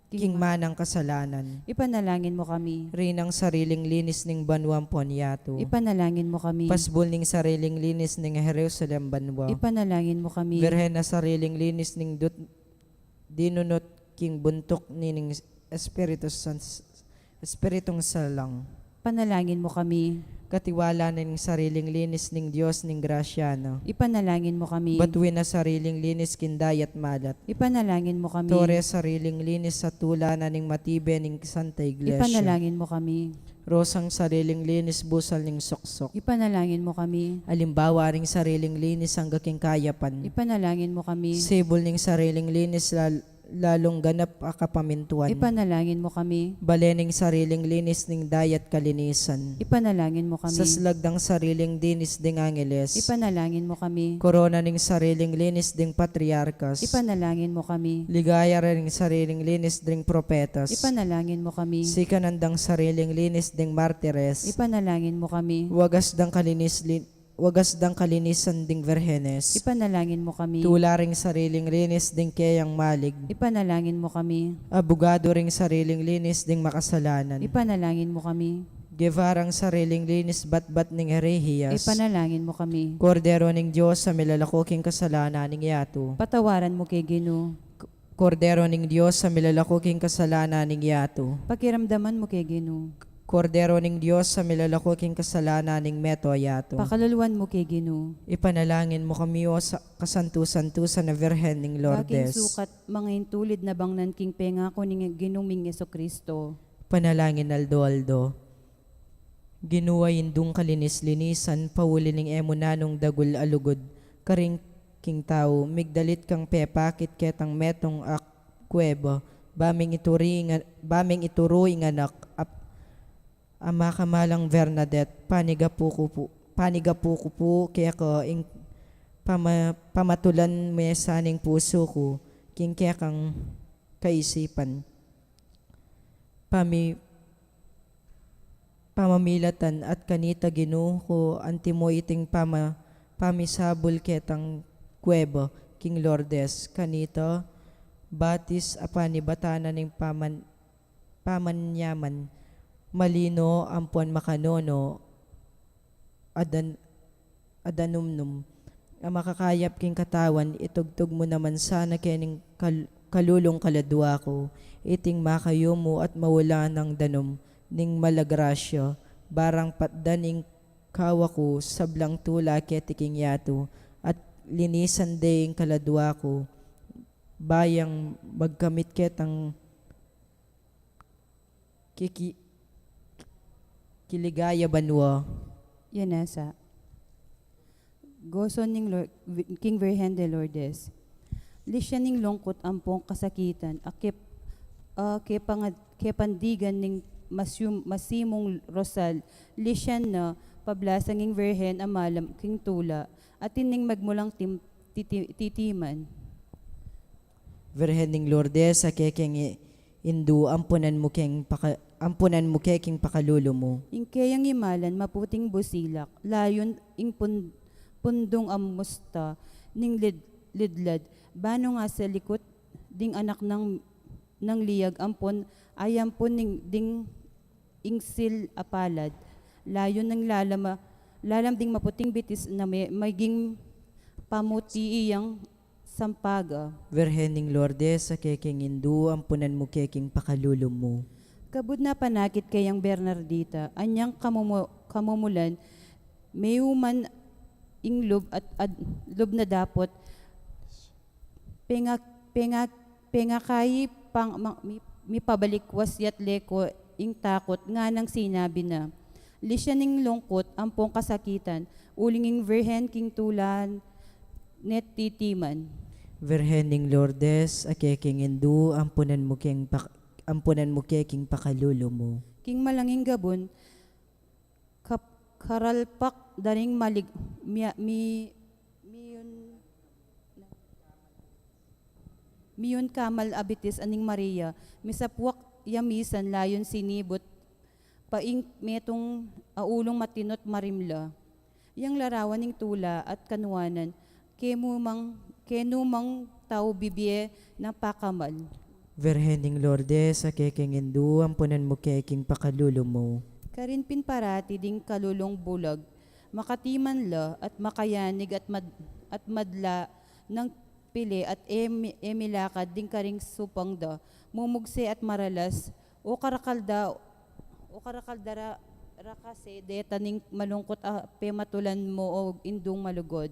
king manang kasalanan. Ipanalangin mu kami. Rinang sariling linis ning banua ampon yatu. Ipanalangin mu kami. Pasbul ning sariling linis ning Jerusalem banua. Ipanalangin mu kami. Virgen a sariling linis ning dut-, dinunut king buntuk ning Espiritu San-, Espiritung Salang. Panalangin mu kami. Katiwala ning sariling linis ning Dios ning grasya na. Ipanalangin mu kami. Batuin a sariling linis king dayat malat. Ipanalangin mu kami. Tore sariling linis a tula na ning matibe ning Santa Iglesia. Ipanalangin mu kami. Rosang sariling linis busal ning suksuk. Ipanalangin mu kami. Alimbawa ring sariling linis angga king kayapan. Ipanalangin mu kami. Sibul ning sariling linis lal-, lalung ganap a kapamintuan. Ipanalangin mu kami. Bale ning sariling linis ning dayat kalinisan. Ipanalangin mu kami. Saslag dang sariling linis ding angeles. Ipanalangin mu kami. Korona ning sariling linis ding patriarkas. Ipanalangin mu kami. Ligaya ring sariling linis ding propetas. Ipanalangin mu kami. Sikanan dang sariling linis ding martires. Ipanalangin mu kami. Wagas dang kalinis lin-, wagas dang kalinisan ding virgenes. Ipanalangin mu kami. Tula ring sariling linis ding keyang malig. Ipanalangin mu kami. Abugadu ring sariling linis ding makasalanan. Ipanalangin mu kami. Guevarang sariling linis batbat ning herehias. Ipanalangin mu kami. Kordero ning Dios a milalako king kasalanan ning yatu. Patawaran mu ke, Ginu. Kordero ning Dios a milalako king kasalanan ning yatu. Pakiramdaman mu ke, Ginu. Kordero ning Dios a milalako king kasalanan ning meto yatu. Pakaluluan mu ke, Ginu. Ipanalangin mu kami, o sa-, kasantu-santusan a Virgen ning Lourdes. Baking sukat manga intulid na bangnan king pengaku ning Ginu ming Jesucristo. Panalangin aldo-aldo. Ginu a indung kalinis-linisan, pauli ning e mu nanung dagul a lugud karing king tau, migdalit kang pepakit ketang metung a kueba, ba ming ituri nga-, ba ming ituru ing anak, ap-, a makamalang Bernadette, panigapu ku pu, panigapu ku pu keka ing pama-, pamatulan me sa ning pusu ku king kekang kaisipan. Pami-, pamamilatan at kanita, Ginu ku, antimo iting pama-, pamisabul ketang kueba king Lourdes, kanita batis a panibatan na ning paman-, pamanyaman, malino ampon makanono, adan-, adanumnum a makakayap king katawan, itugtug mu naman sana kening kal-, kalulung kaladua ku iting makayumu at maulan a danum ning malagrasya, barang patdan ing kawa ku sablang tula keti king yatu, at linisan de ing kaladua ku, ba yang magkamit ketang kiki-, kiligaya banua. Yan nasa. Goson ning Lor-, king Virgen de Lourdes. Lisyan ning lungkut ampong kasakitan, a kep-, a kepangad-, kepandigan ning masyum-, masimung rosal, lisyan na pablasang ing Virgen a malam king tula, atin ning magmulang tim-, titi-, titiman. Virgen ning Lourdes, a kekeng i-, indu, ampunan mu keng paka-, ampunan mu ke king pakalulu mu. Ing keyang imalan maputing busilak, layun ing pun-, pundung a musta ning lid-, lidlad, banu nga sa likut ding anak nang, nang liag ampon, ayampun ning, ding ingsil a palad, layun ning lalam a Lalam ding maputing bitis na me-, maging pamuti iyang sampaga. Virgen ning Lourdes, a kekeng indu, ampunan mu ke king pakalulu mu. Kabud na panakit kayang Bernardita, anyang kamumu-, kamumulan, meyuman ing lub at ad-, lub na dapot, penga-, penga-, pengakayi pang-, ma-, mi-, mipabalik wasyat leko ing takut, nganang sinabi na, lisyan ing lungkut ampong kasakitan, uling ing Virgen king tula netiman. Virgen ning Lourdes, a kekeng indu, ampunan mu keng pak-, ampunan mu ke king pakalulu mu. King malanging gabun, kap-, karalpak da ring malig-, mia-, mi-, miyun-, miyun kamal a bitis a ning Maria, misapuak ya misan layun sinibut pa ing metung a ulung matinut marimla. Yang larawan ning tula at kanuanan, kenu mang, kenu mang tau bibie na pakamal. Virgen ning Lourdes, a kekeng indu, ampunan mu ke king pakalulu mu. Karin pin parati ding kalulung bulag, makatiman la at makayanig at mad-, at madla nang pili at e mi-, e milakad ding karing supang da, mumugse at maralas, o karakal da, o karakal da ra-, ra kasi deta ning malungkut a pematulan mu, o indung malugud.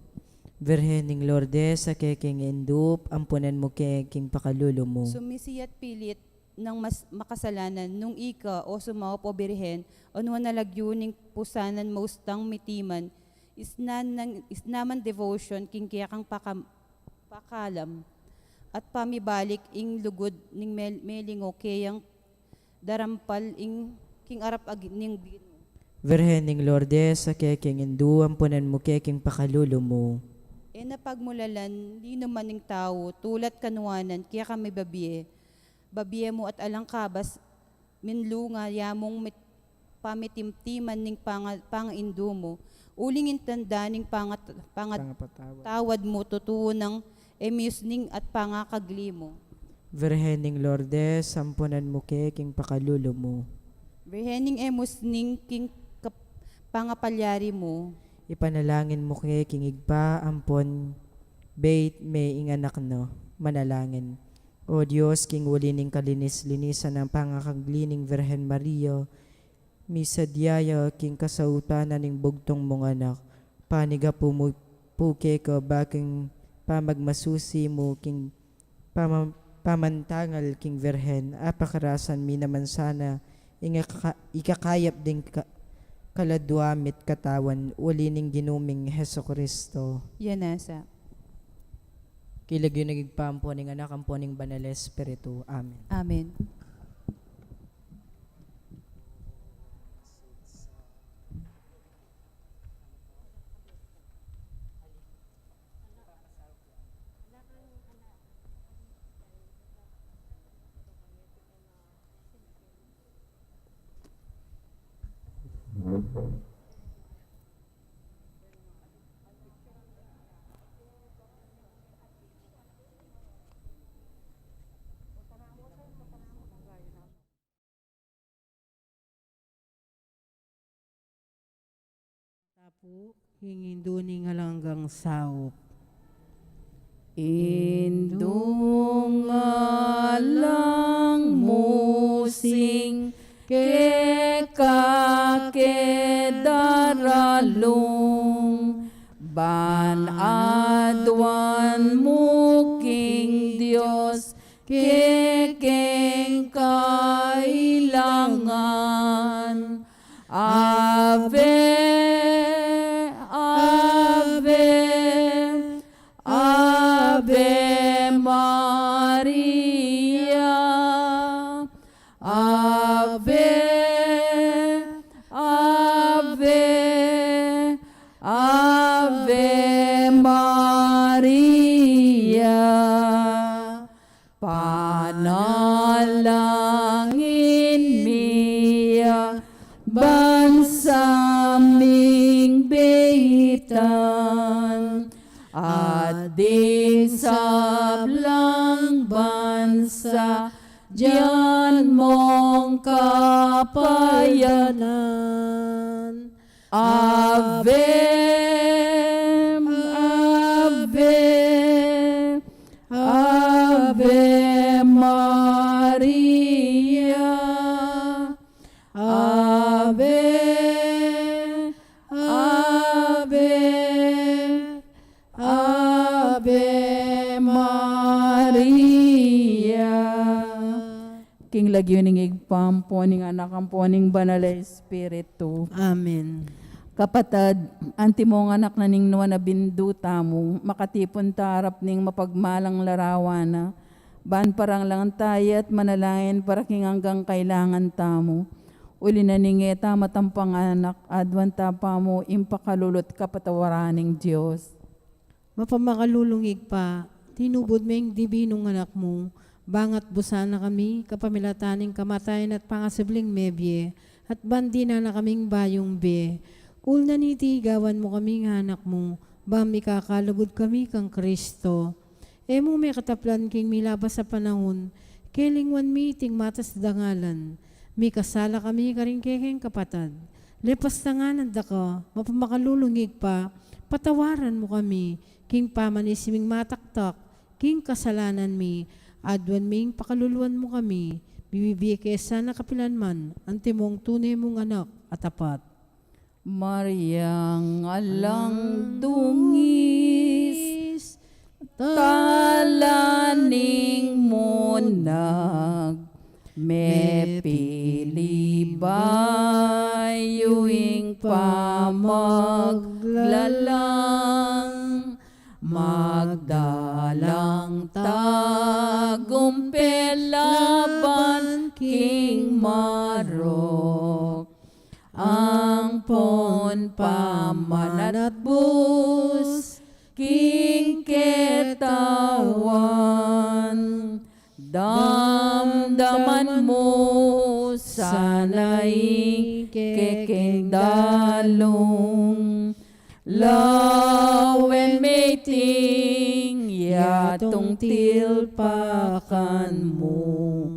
Virgen ning Lourdes, a kekeng indu, ampunan mu ke king pakalulu mu. Sumisiat pilit nang mas-, makasalanan, nung ika, o sumaup, o Birhen, o nung a nalagyu ning pusanan, maustang mitiman, isnan nang, isnaman devotion, king kekang pakam-, pakalam, at pamibalik ing lugud ning mel-, melingu keyang darampal ing king arap ag-, ning Ginu. Virgen ning Lourdes, a kekeng indu, ampunan mu ke king pakalulu mu. E na pagmulalan ninuman ning tau, tula't kanuanan, keka mibabie, babie mu at alang kabas, minlunga, yamung mit-, pamitimtiman ning panga-, pangaindu mu, uling ing tanda ning pangat-, pangat-, pangapatawad, tawad mu, tutu nang e musning at pangakagli mu. Virgen ning Lourdes, ampunan mu ke king pakalulu mu. Virgen ning e musning king kap-, pangapalyari mu. Ipanalangin mu ke king Ibpa ampon beit me ing Anak na. Manalangin. O Dios, king uli ning kalinis-linisan nang pangakagli ning Virgen Maria, misadya ya king kasaupan na ning bugtung mung Anak, panigapu mu pu keka ba king pamagmasusi mu king pama-, pamantangal king Virgen, apakarasan mi naman sana ing ika-, ikakayap ding ka-, kaladua mit katawan, uli ning Ginu ming Jesucristo. Yan nasa. King lagyu ning Ibpa, ampo ning Anak, ampo ning Banal Espiritu. Amen. Amen. Tapu, ing indu ning alang anggang saup. Indung alang musing, keka ke daralung, ban aduan mu king Dios, kekeng kailangan. Ave, Ave, Ave Maria. Ave, Ave, Ave Maria. Panalangin mi ya, bansa ming beitan, at ding sablang bansa, dian mong kapayanan. Ave Ave, Ave, Ave Maria. Ave, Ave, Ave Maria. King lagyu ning Ibpa, ampo ning Anak, ampo ning Banal a Espiritu. Amen. Kapatad, antimong anak na ning nuan a bindu tamu, makatipun ta arap ning mapagmalang larawan na, ban paranglangan taya at manalangin para king anggang kailangan tamu. Uli na ning e ta matampang anak, aduan ta pamu ing pakalulu at kapatawaran ning Dios. Mapamakalulung Ibpa, tinubud me ing dibinung anak mu, bangat busan na kami kapamilatan ning kamatayan at pangasubling mebie, at ban dinan na kaming bayung bie. Uli na niti, igawan mu kaming anak mu, ba mikakalugud kami kang Kristo. E mu me kataplan king milabas a panaun, kelingwan mi iting matas dangalan. Mikasala kami karing kekeng kapatad. Lepas na ngana daka, mapamakalulung Ibpa, patawaran mu kami, king pamanisi ming mataktak king kasalanan mi, aduan ming pakaluluan mu kami, bibie ke sana kapilan man, antimong tune mung anak a tapat. Mariang alang dungis, tala ning munag, mepili bayu ing pamaglalang, magdalang tagumpel laban king marok. Ampon pamanatbus king ketawan, damdaman mu sana ing kekeng dalung. Lawen me iting yatung tilpakan mu,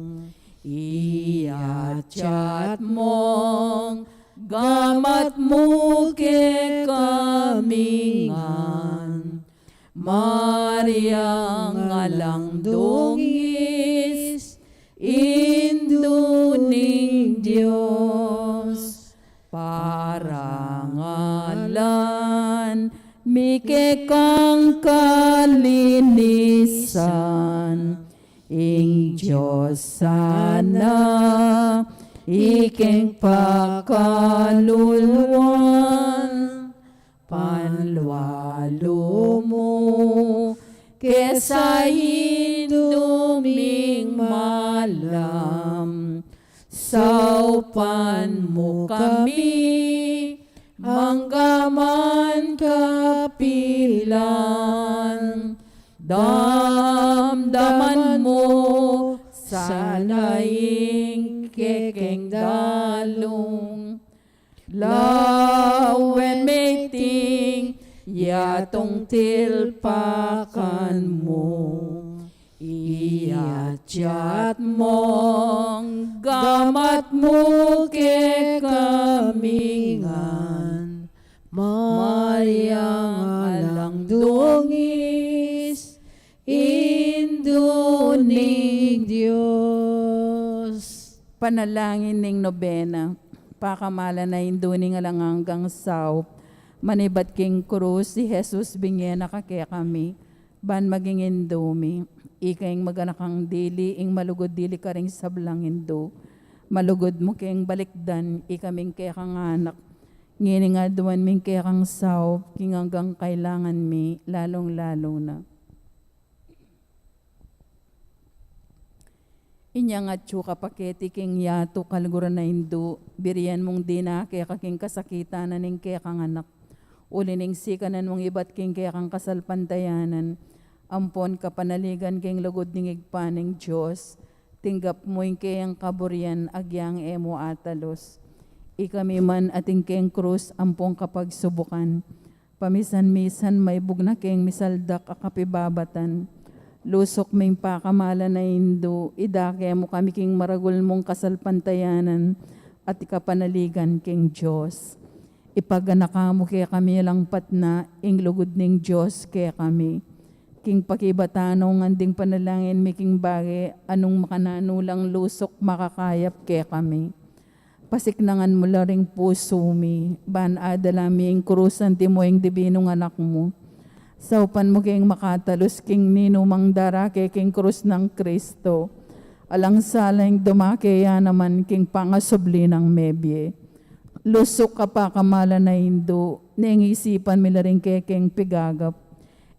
iyatyat mung gamat mu kekami ngan. Mariang alang dungis, Indu ning Dios, parangalan mi kekang kalinisan. Ing Dios sana ikeng pakaluluan, panlualu mu ke sa Indu ming malam. Saupan mu kami manggaman kapilan. Damdaman mu sana ing kekeng dalung. Lawen me iting yatung tilpakan mu, iyatyat mung gamat mu kekami ngan. Mariang alang dungis, Indu ning Dios. Panalangin ning nobena. Pakamalan a Indu ning alang anggang saup, manibat king krus i Jesus, binye na ka kekami ban maging Indu mi. Ika ing maganakang dili, ing malugud dili karing sablang indu. Malugud mu keng balikdan ikaming kekang anak. Ngening aduan mi ing kekang saup king anggang kailangan mi, lalung-lalu na inyang atyu ka pa keti king yatu, kaluguran a Indu, birian mung dina keka king kasakitan na ning kekang anak. Uli ning sikanan mung ibat king kekang kasalpantayanan ampon kapanaligan king lugud ning Ibpa ning Dios, tinggap mu ing keyang kaburian agyang e mu atalus. Ikami man atin keng krus ampong kapagsubukan, pamisan-misan maibug na keng misaldak a kapibabatan. Lusuk ming pakamalan a Indu, idake mu kami king maragul mung kasalpantayanan at ikapanaligan king Dios. Ipaganaka mu kekami langpat na ing lugud ning Dios kekami. King pakibatan ngan ding panalangin mi king bage a nung makananu lang lusuk makakayap kekami. Pasiknangan mu la ring pusu mi, ban adala mi ing krus antimo ing dibinung Anak mu. Saupan mu keng makatalus king ninumang darake king krus nang Kristo. Alang sala ing dumake ya naman king pangasubli nang mebie. Lusuk a pakamalan a Indu, neng isipan mi la ring kekeng pigagap.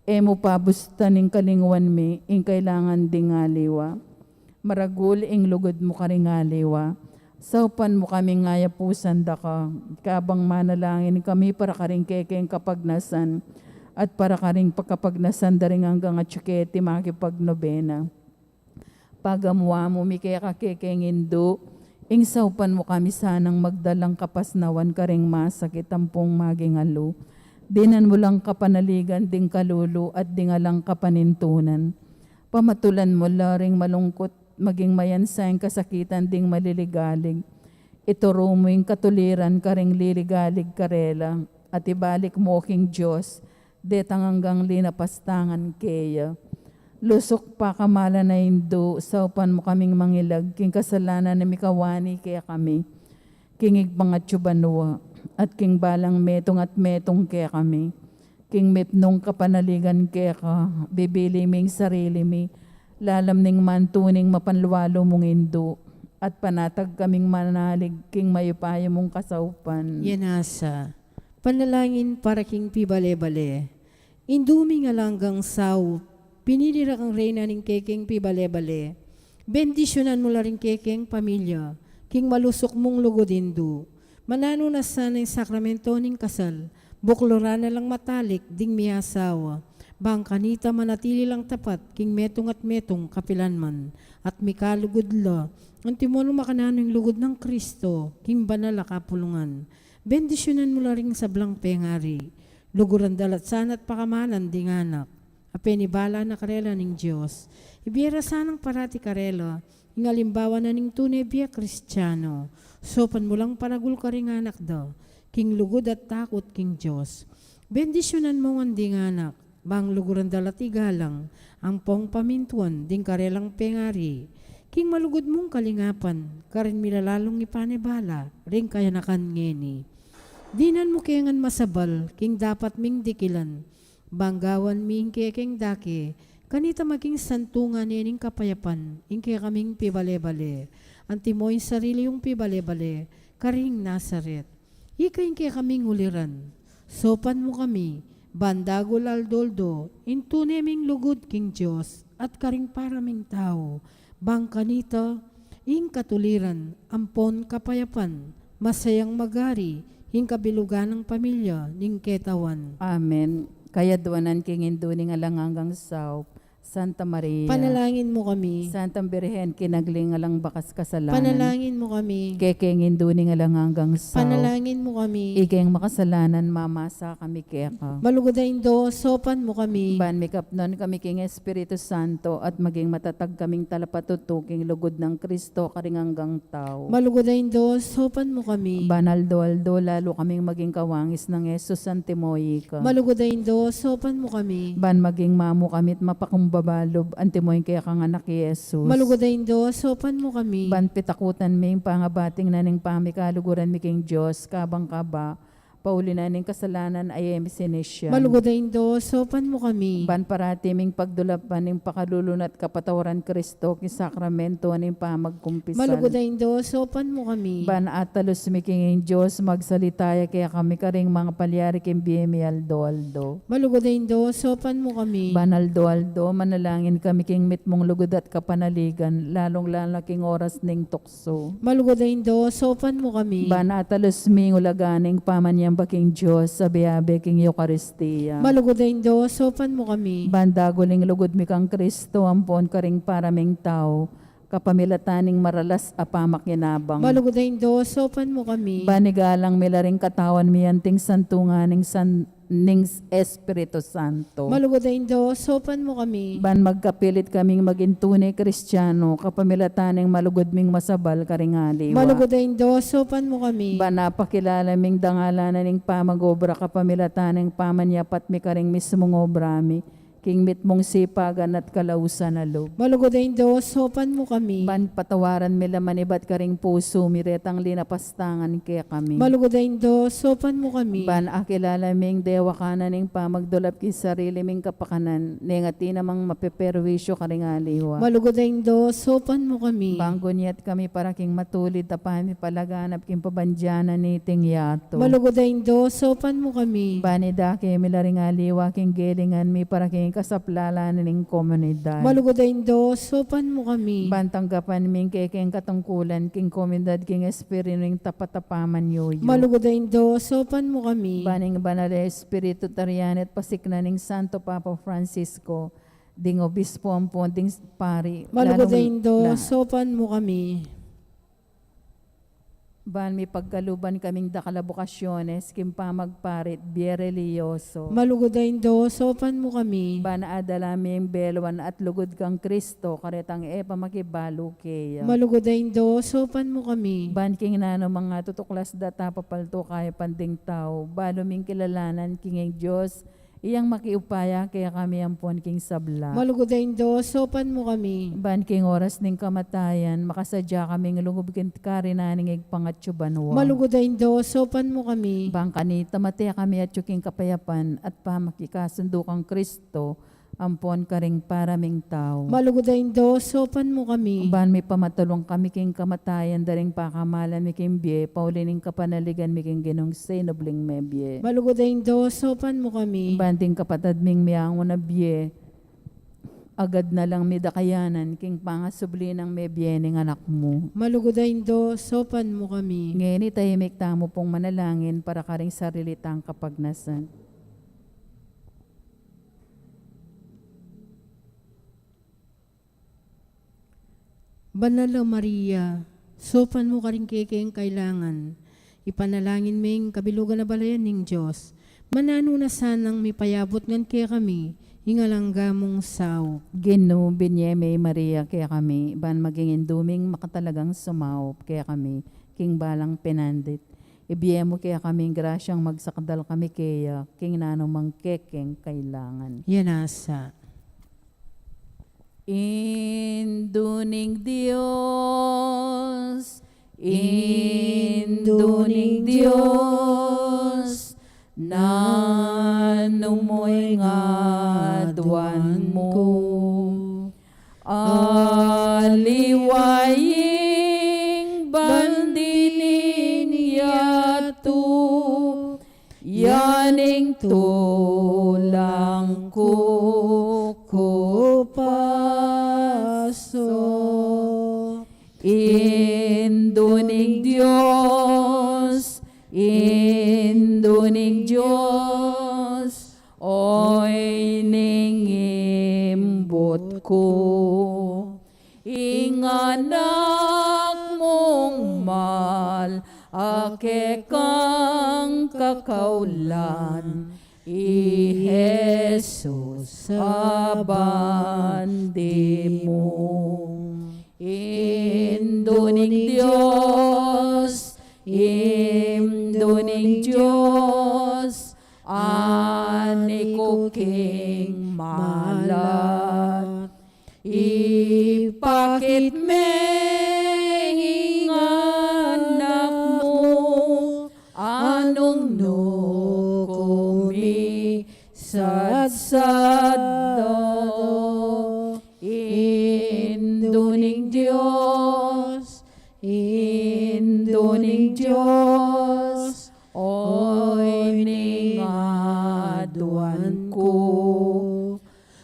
E mu pabustan ing kalingwan mi, ing kailangan ding aliwa. Maragul ing lugud mu karing aliwa. Saupan mu kaming ayapusan da ka, kabang manalangin kami para karing kekeng kapagnasan, at para karing pakapagnasan da ring anggang atyu keti makipagnobena. Pagamuan mu mi keka kekeng Indu, ing saupan mu kami sanang magdalang kapasnawan karing masakit ampong maging alu. Dinan mu lang kapanaligan ding kalulu at ding alang kapanintunan. Pamatulan mu la ring malungkut, maging mayansa ing kasakitan ding maliligalig. Ituru mu ing katuliran karing liligalig karela, at ibalik mu king Dios detang anggang linapastangan keya. Lusuk pakamalan a Indu, saupan mu kaming mangilag king kasalanan a mikawani kekami, king Ibpang atyu banua, at king balang metung at metung kekami. King mipnung kapanaligan keka, bibili ming sarili mi, lalam ning mantuning mapanlualu mung Indu, at panatag kaming manalig king mayupaya mung kasaupan. Yan asa. Panalangin para king pibale-bale. Indu ming alang anggang saup, pinili ra kang reyna ning kekeng pibale-bale. Bendisyunan mu la ring kekeng pamilya, king malusuk mung lugud Indu. Mananu na sana ing sakramento ning kasal, bukluran na lang matalik ding miasawa. Bang kanita manatili lang tapat king metung at metung kapilan man, at mikalugud la, antimo nung makananu ing lugud nang Kristo, king banal a kapulungan. Bendisyunan mu la ring sablang pengari. Luguran da la sana at pakamalan ding anak a penibala na karela ning Dios. Ibie ra sanang parati karela ing alimbawa na ning tune bie Kristiano. Saupan mu lang paragul karing anak da king lugud at takut king Dios. Bendisyunan mu ngan ding anak, bang luguran da la't igalang ampong pamintuan ding karelang pengari. King malugud mung kalingapan, karin mi la lalung ipanibala ring kayanakan ngeni. Dinan mu ke ngan masabal king dapat ming dikilan, bang gawan mi ing kekeng dake, kanita maging santungan ne ning kapayapan ing kekaming pibale-bale. Antimo ing sarili yung pibale-bale karing Nazaret. Ika ing kekaming uliran. Saupan mu kami, ban dagul aldo-aldo ing tune ming lugud king Dios at karing para ming tau. Bang kanita ing katuliran ampon kapayapan, masayang magari ing kabilugan nang pamilya ning ketawan. Amen. Kayadwanan king Indu ning alang anggang saup, Santa Maria. Panalangin mu kami. Santang Birhen, kinagli ning alang bakas kasalanan. Panalangin mu kami. Kekeng Indu ning alang anggang saup. Panalangin mu kami. Ikeng makasalanan, mamasa kami keka. Malugud a Indu, saupan mu kami. Ban mikapnan kami king Espiritu Santo at maging matatag kaming talapatutu king lugud nang Kristo karing anggang tau. Malugud a Indu, saupan mu kami. Ban aldo-aldo lalu kaming maging kawangis nang Jesus antimo ika. Malugud a Indu, saupan mu kami. Ban maging mamu kami't mapakumbaba lub antimo ing kekang anak i Jesus. Malugud a Indu, saupan mu kami. Ban pitakutan mi ing pangabating na ning pamikaluguran mi king Dios, kabang kaba pauli na ning kasalanan a e mi sinisian. Malugud a Indu, saupan mu kami. Ban parati ming pagdulapan ing pakalulu na't kapatawaran Kristo king sakramento ning pamagkumpisan. Malugud a Indu, saupan mu kami. Ban atalus mi king Dios, magsalita ya kekami karing mangapalyari king bie mi aldo-aldo. Malugud a Indu, saupan mu kami. Ban aldo-aldo manalangin kami king mitmung lugud at kapanaligan, lalung-lalu na king oras ning tukso. Malugud a Indu, saupan mu kami. Ban atalus mi ing ulaga ning pamanyamba king Dios, abe-abe king Eukaristia. Malugud a Indu, saupan mu kami. Ban dagul ing lugud mi kang Kristo ampon karing para ming tau, kapamilatan ning maralas a pamakinabang. Malugud a Indu, saupan mu kami. Ban igalang mi la ring katawan mi anting santungan ning San ning Espiritu Santo. Malugud a Indu, saupan mu kami. Ban magkapilit kaming maging tune Kristiano, kapamilatan ning malugud ming masabal karing aliwa. Malugud a Indu, saupan mu kami. Ban apakilala ming dangalan na ning pamag-obra, kapamilatan ning pamanyapat mi karing mismung obra mi, king mitmung sipagan at kalausan a lub. Malugud a Indu, saupan mu kami. Ban patawaran mi la manibat karing pusu mi retang linapastangan kekami. Malugud a Indu, saupan mu kami. Ban akilala ming dewakan na ning pamagdulap king sarili ming kapakanan, neng atin namang mapeperwisyu karing aliwa. Malugud a Indu, saupan mu kami. Ban gunyat kami para king matulid a pamipalaganap king pabandian na niting yatu. Malugud a Indu, saupan mu kami. Ban idake mi la ring aliwa king gelingan mi para king kasaplalan na ning komunidad. Malugud a Indu, saupan mu kami. Ban tanggapan mi ing kekeng katungkulan king komunidad king espiritu ning tapat a pamanyuyu. Malugud a Indu, saupan mu kami. Ban ing Banal a Espiritu tarian at pasiknan ning Santo Papa Francisco, ding obispo ampon ding pari, Malugud a lalung Indu, la- saupan mu kami. Ban mipagkaluban kaming dakal a bokasyones king pamagpari at bie relihiyoso. Malugud a Indu, saupan mu kami. Ban adala mi ing beluan at lugud kang Kristo, karetang e pa makibalu keya. Malugud a Indu, saupan mu kami. Ban king nanu mang atutuklas da at apapaltu kaya pang ding tau, balu ming kilalanan king ing Dios, iyang makiupaya kekami ampon king sabla. Malugud a Indu, saupan mu kami. Ban king oras ning kamatayan, makasadya kaming lugub king karinan ning Ibpang atyu banua. Malugud a Indu, saupan mu kami. Ban kanita mate kami atyu king kapayapan at pamakikasundu kang Kristo, ampon karing para ming tau. Malugud a Indu, saupan mu kami. Ban mipamatulung kami king kamatayan da ring pakamalan mi king bie, pauli ning kapanaligan mi king Ginung sinubling mebie. Malugud a Indu, saupan mu kami. Ban ding kapatad ming miyangu na bie, agad na lang midakayanan king pangasubli nang mebie ning Anak mu. Malugud a Indu, saupan mu kami. Ngeni tahimik tamu pung manalangin para karing sarili tang kapagnasan. Banal a Maria, saupan mu karing kekeng kailangan. Ipanalangin me ing kabilugan a balayan ning Dios. Mananu na sanang mipayabut ngan kekami ing alang angga mung saup. Ginu, binye me i Maria kekami, ban maging indu ming makatalagang sumaup kekami king balang penandit. Ibie mu kekami ing grasyang magsakdal kami keya king nanumang kekeng kailangan. Yan asa. Indu ning Dios, Indu ning Dios, nanu mu ing aduan mu? Aliwa ing bandi ning yatu, ya ing tulang ku kupasu. Indu ning Dios, Indu ning Dios, oy ning imbut ku. Ing anak mung mal a kekang kakaulan, i Jesus a bandi mu. Indu ning Dios, Indu ning Dios, ani ku king malat. Ipakit me ing anak mu, a nung nu ku misadsad da. Indu ning Dios, Indu ning Dios, oy ning aduan ku.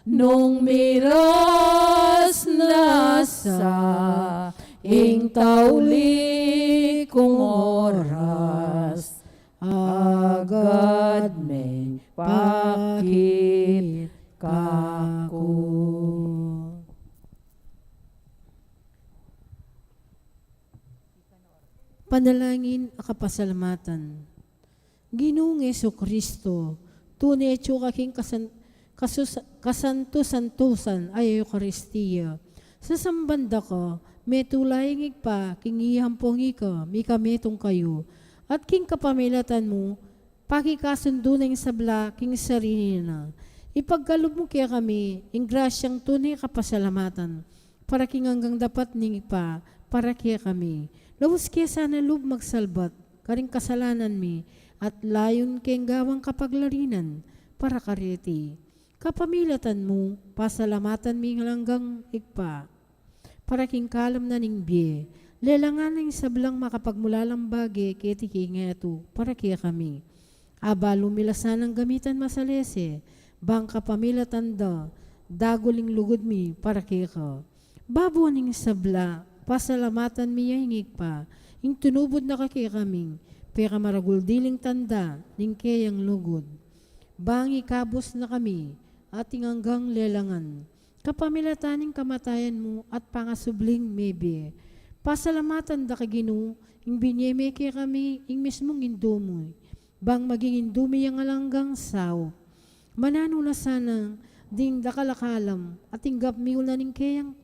Nung miras na sa ing tauli kung oras, agad meng pakit kaku. Panalangin a kapasalamatan. Ginung Jesucristo, Tune atsu ka king kasan-, kasus-, kasantu-santusan a Eukaristia. Sasamban da ka, metula ing Ibpa, king iya ampong ika, mika metung kayu. At king kapamilatan mu, pakikasundu na ing sabla king sarili na. Ipagkalub mu kekami ing grasyang tune kapasalamatan, para king anggang dapat ning Ibpa, para kekami. Laus ke sana lub magsalbat karing kasalanan mi, at layun keng gawang kapaglarinan para kareti. Kapamilatan mu, pasalamatan mi ing alang anggang Ibpa, para king kalam na ning bie. Lelangan na ing sablang makapagmulalang bage keti king etu, para kekami. Abalu mi la sanang gamitan masalese, bang kapamilatan da, dagul ing lugud mi para keka. Babo ning sabla, pasalamatan mi ya ing Ibpa, ing tinubud na ka kekaming pekamaragul diling tanda ning keyang lugud. Bang ikabus na kami, at ing anggang lelangan, kapamilatan ning kamatayan mu at pangasubling mebie. Pasalamatan da ka, Ginu, ing binie me kekami ing mismung Indu mu, bang maging Indu mi yang alang anggang saup. Mananu na sana ding dakal a kalam, at tinggap mi ula ning keyang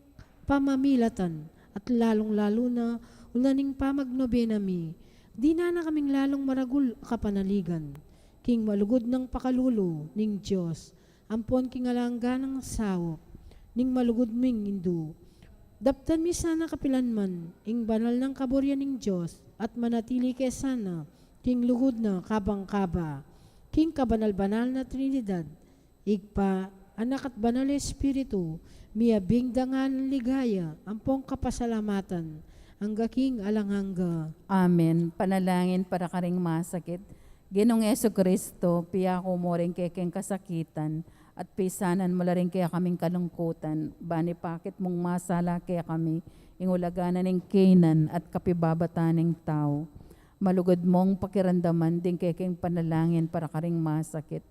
pamamilatan, at lalung-lalu na ula ning pamagnobena mi, dinan na kaming lalung maragul a kapanaligan king malugud nang pakalulu ning Dios, ampon king alang angga nang saup ning malugud ming Indu. Daptan mi sana kapilan man ing banal nang kaburian ning Dios, at manatili ke sana king lugud na kabang kaba, king kabanal-banal na Trinidad, Ibpa, Anak, at Banal Espiritu, miyabing da ngan ing ligaya ampong kapasalamatan angga king alang angga. Amen. Panalangin para karing masakit. Ginung Jesucristo, piyaku mu ring kekeng kasakitan, at pisanan mu la ring kekaming kalungkutan, ban ipakit mung masala kekami ing ulaga na ning keynan at kapibabatan ning tau. Malugud mung pakiramdaman ding kekeng panalangin para karing masakit.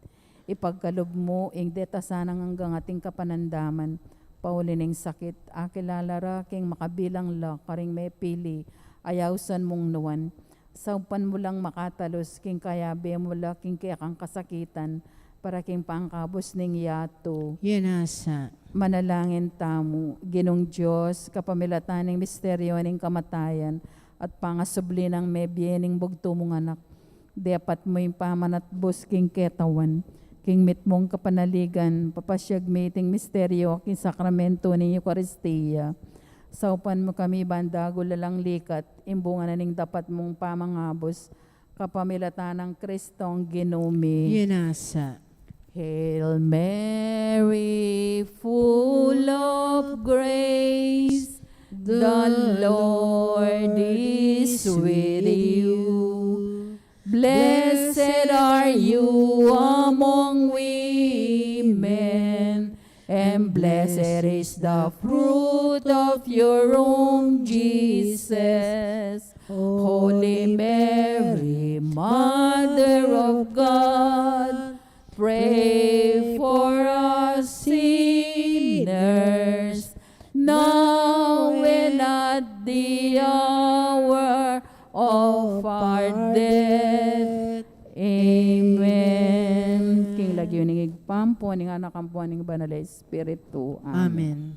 Ipagkalub mu ing deta sanang anggang ating kapanandaman pauli ning sakit. Akilala ra king makabilang la karing mepili a ausan mung nuan. Saupan mu lang makatalus king kayabe mu la king kekang kasakitan para king pangkabus ning yatu. Yan asa. Manalangin tamu. Ginung Dios, kapamilatan ning misteryo ning kamatayan at pangasubli nang mebie ning bugtu mung Anak, depat mu ing pamanatbus king ketawan, king mitmung kapanaligan, papasyag mi iting misteryo king sakramento ning Eukaristia. Saupan mu kami ban dagul alang likat ing bunga na ning dapat mung pamangabus, kapamilatan nang Kristong Ginu mi. Yan asa. Hail Mary, full of grace, the Lord is with you. Blessed are you among women, and blessed is the fruit of your womb, Jesus. Holy Mary, Mother of God, pray for us sinners, now and at the hour of our death. Amen. King lagyu ning Ibpa, ampo ning Anak, ampo ning Banal a Espiritu. Amen. Amen.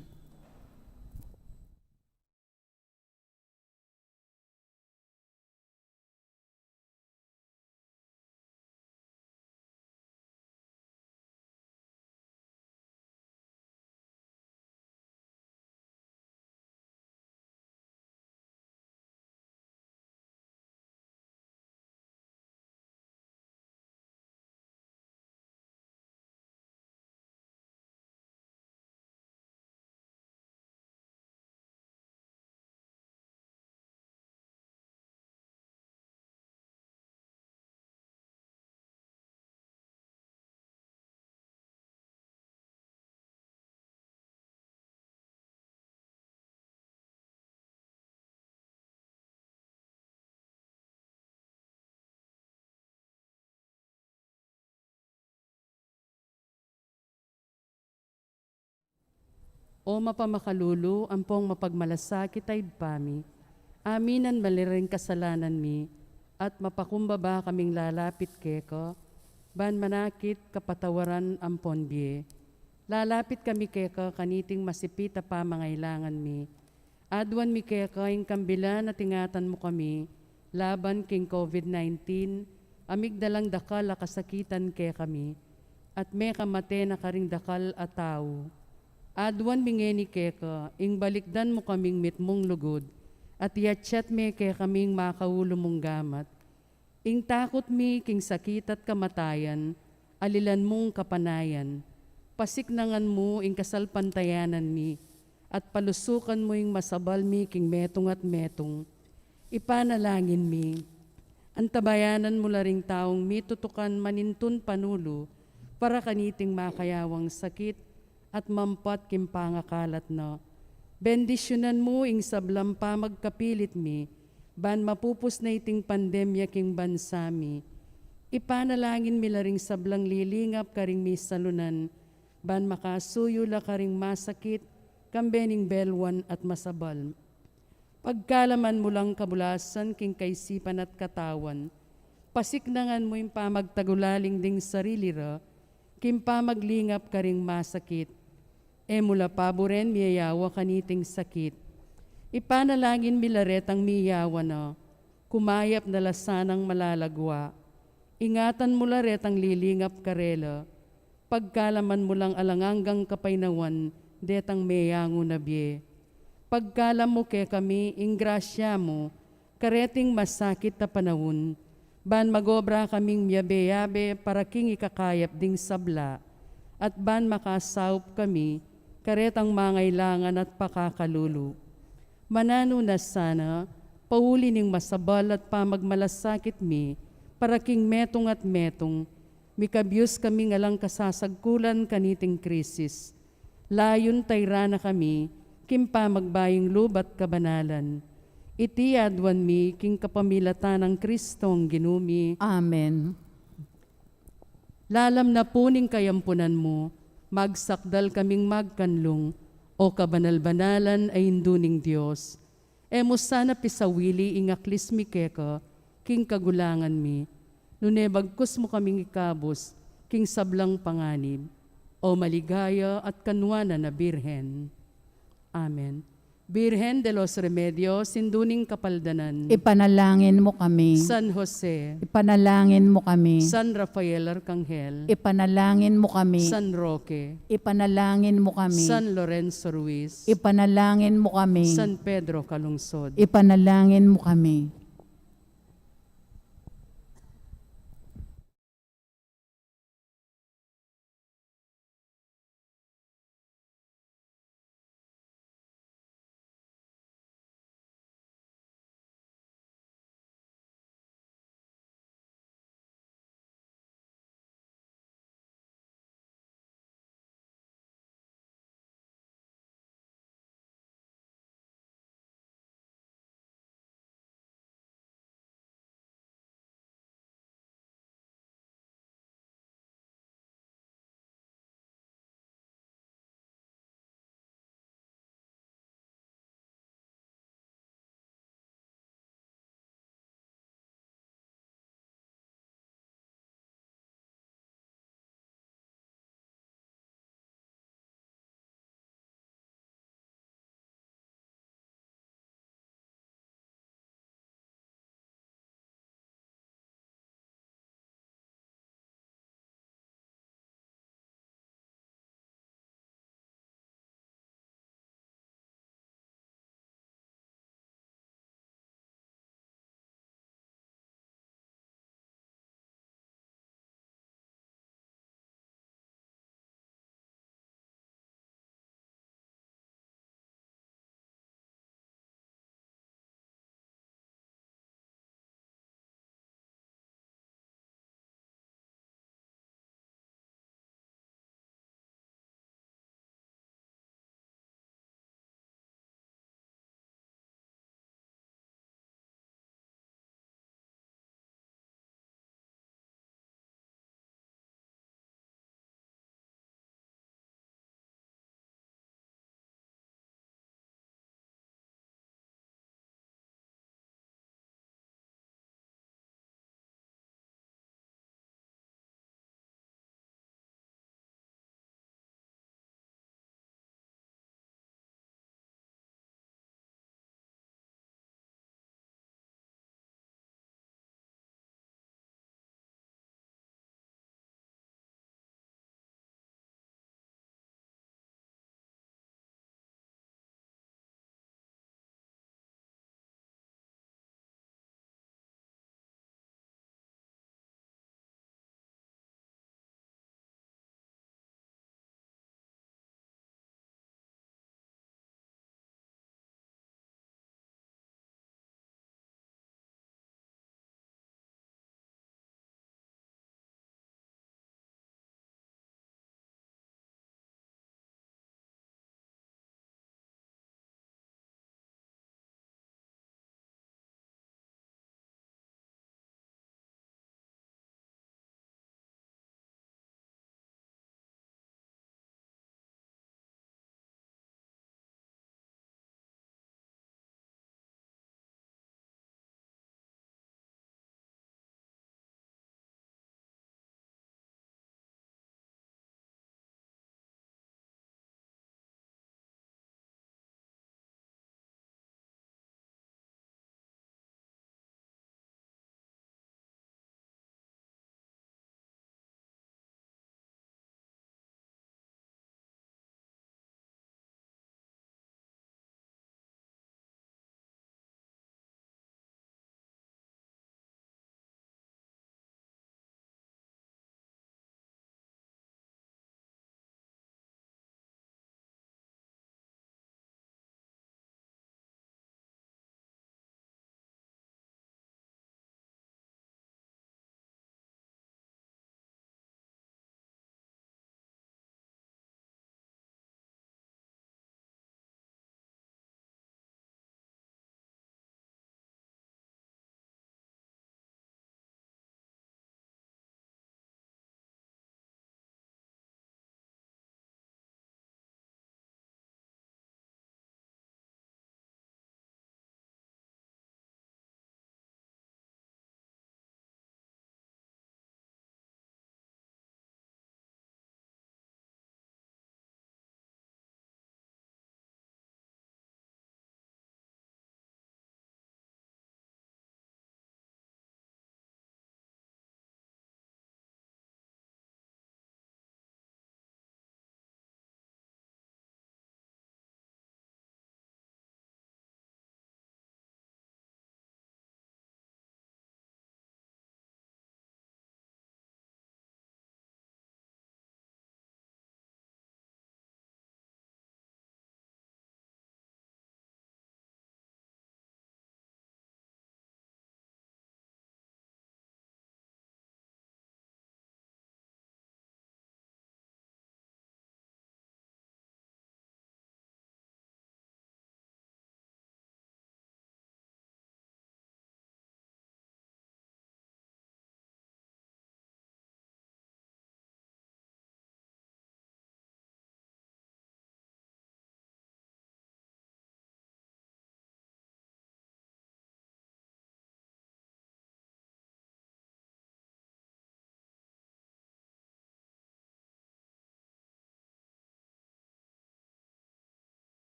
O mapamakalulu ampong mapagmalasakit a Ibpa mi, aminan mi la ring kasalanan mi, at mapakumbaba kaming lalapit keka, ban manakit kapatawaran ampon bie. Lalapit kami keka kaniting masipit a pamangailangan mi. Aduan mi keka ing kambilan a ingatan mu kami laban king COVID nineteen, a migdalang dakal a kasakitan kekami, at mekamate na karing dakal a tau. Aduan mi ngeni keka ing balikdan mu kaming mitmung lugud, at yatyat me kekami ing makaulu mung gamat. Ing takut mi king sakit at kamatayan, alilan mung kapanayan. Pasiknangan mu ing kasalpantayanan mi, at palusukan mu ing masabal mi king metung at metung. Ipanalangin mi, antabayanan mu la ring taung mitutukan manintun panulu para kaniting makayawang sakit at mampat king pangakalat na. Bendisyunan mu ing sablang pamagkapilit mi, ban mapupus na iting pandemya king bansa mi. Ipanalangin mi la ring sablang lilingap karing misalunan, ban makasuyu la karing masakit, kambe ning belwan at masabal. Pagkalaman mu lang kabulasan king kaisipan at katawan, pasiknangan mu ing pamagtagulaling ding sarili ra, king pamaglingap karing masakit. E mu la paburen miyayawa kaniting sakit. Ipanalangin mi la retang miyawa na, kumayap na la sanang malalagwa. Ingatan mu la retang lilingap karela, pagkalaman mu lang alang anggang kapaynawan detang meyangu na bie. Pagkalam mu kekami ing grasya mu kareting masakit a panaun, ban magobra kaming miyabe-yabe para king ikakayap ding sabla, at ban makasaup kami karetang mangailangan at pakakalulu. Mananu na sana, pauli ning masabal at pamagmalasakit mi para king metung at metung, mikabyus kaming alang kasasagkulan kaniting krisis. Layun tayran na kami king pamagbayung lub at kabanalan. Iti aduan mi king kapamilatan nang Kristong Ginu mi. Amen. Lalam na pu ning kayampunan mu, magsakdal kaming magkanlung, o kabanal-banalan a Indu ning Dios. E mu sana pisawili ing aklis mi keka king kagulangan mi, nune bagkus mu kaming ikabus king sablang panganib, o maligaya at kanuanan a Birhen. Amen. Birhen de los Remedios, Indu ning Kapaldanan, ipanalangin mu kami. San Jose, ipanalangin mu kami. San Rafael Arcangel, ipanalangin mu kami. San Roque, ipanalangin mu kami. San Lorenzo Ruiz, ipanalangin mu kami. San Pedro Calungsod, ipanalangin mu kami.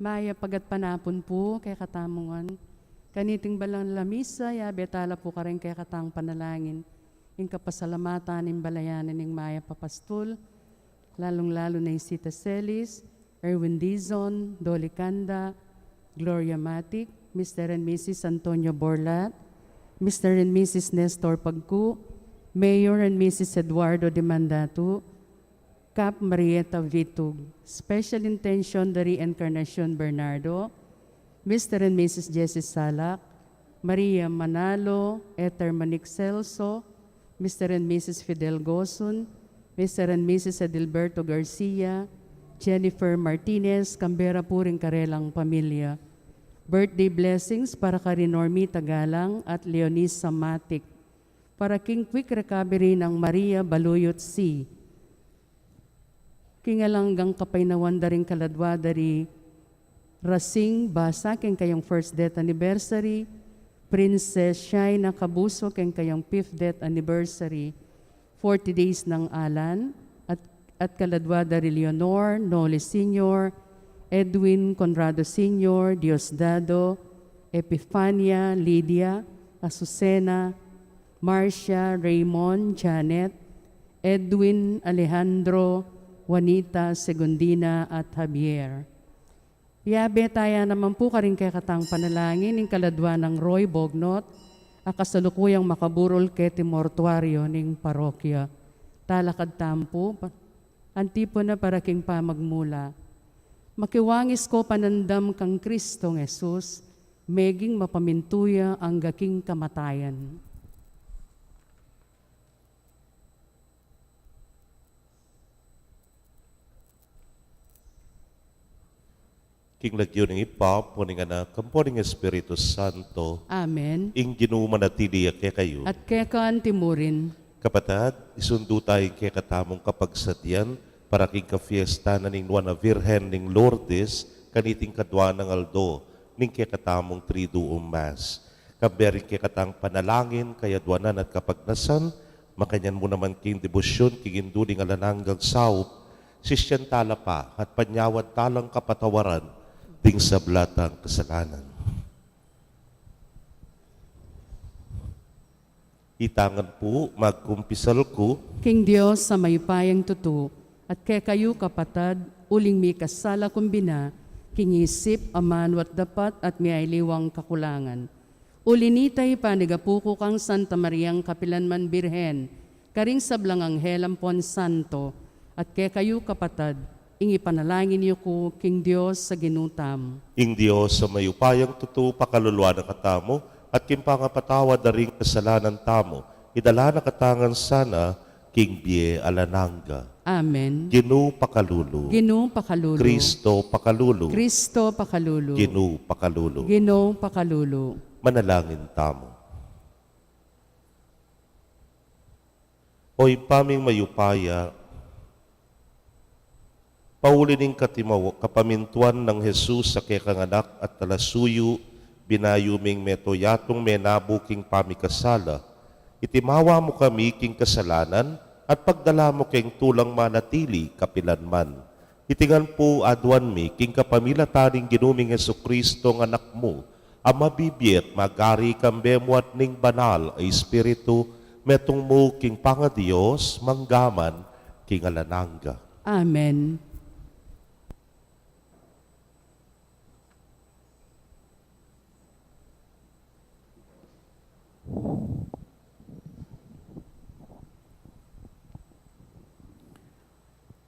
Mayap a gatpanapun pu kekatamu ngan. Kaniting banal a misa, yabe tala pu karing kekatang panalangin ing kapasalamatan ning balayan ning mayap a pastul, lalung-lalu na i Sita Celis, Erwin Dizon, Dolly Canda, Gloria Matic, Mister and Missus Antonio Borlat, Mister and Missus Nestor Pagcu, Mayor and Missus Eduardo Demandatu, Kap Marieta Vitug. Special intention dari Encarnacion Bernardo, Mister and Missus Jessie Salak, Maria Manalo, Ether Manik Celso, Mister and Missus Fidel Gosun, Mister and Missus Adilberto Garcia, Jennifer Martinez, kambe ra pu ring karelang pamilya. Birthday blessings para kari Normita Galang at Leonisa Matic. Para king quick recovery nang Maria Baluyot C. King alang anggang kapaynawan da ring kaladwa da ri Rasing Basa king kayang first death anniversary, Princess Shaina Cabuso king kayang fifth death anniversary, forty days nang Alan, at, at kaladwa da ri Leonor, Noli Senior, Edwin Conrado Senior, Diosdado, Epifania, Lydia, Azucena, Marcia, Raymond, Janet, Edwin, Alejandro, Juanita, Segundina, at Javier. Yabe taya naman pu karing kekatang panalangin ing kaladwa nang Roy Bognot, a kasalukuyang makaburol keti mortuario ning parokya. Talakad tamu pu, pa-, antipona para king pamagmula. Makiwangis ko panandam kang Kristong Jesus, meging mapamintu ya angga king kamatayan. King lagyu ning Ibpa, ampo ning Anak, ampo ning Espiritu Santo. Amen. Ing Ginu manatili ya kekayu. At keka antimurin. Kapatad, isundu taya ing kekatamung kapagsadyan para king kafiesta na ning Nuan a Virgen ning Lourdes, kaniting kadwa nang aldo ning kekatamung Triduum Mass. Kambe ring kekatang panalangin, kayadwanan at kapagnasan, makanyan mu naman king debosyon king Indu ning alang anggang saup, sisian tala pa at panyawad talang kapatawaran ding sabla tang kasalanan. Ita ngan pu, magkumpisal ku king Dios a mayupayang tutu, at kekayu kapatad, uling mikasala ku bina king isip, amanu at dapat, at miyaliwang kakulangan. Uli nita, ipanigapu ku kang Santa Mariang kapilanman Birhen, karing sablang anghel ampon santo, at kekayu kapatad, ing ipanalangin yu ku king Dios a Ginu tamu. Ing Dios a mayupayang tutu pakalulu na katamu, at king pangapatawad da ring kasalanan tamu, idala na katamu ngan sana king bie alang angga. Amen. Ginu pakalulu. Ginu pakalulu. Kristo pakalulu. Kristo pakalulu. Ginu pakalulu. Ginu pakalulu. Manalangin tamu. O Ibpa ming mayupaya, pauli ning katimaw-, kapamintuan nang Jesus a kekang Anak at talasuyu, binayu ming metung yatung menabu king pamikasala. Itimawa mu kami king kasalanan at pagdala mu king tulang manatili kapilanman. Iti ngan pu aduan mi king kapamilatan ning Ginu ming Jesucristo a Anak mu, a mabibie at magari kambe mu at ning Banal a Espiritu, metung mu king pangaDios, mangga man king alang angga. Amen.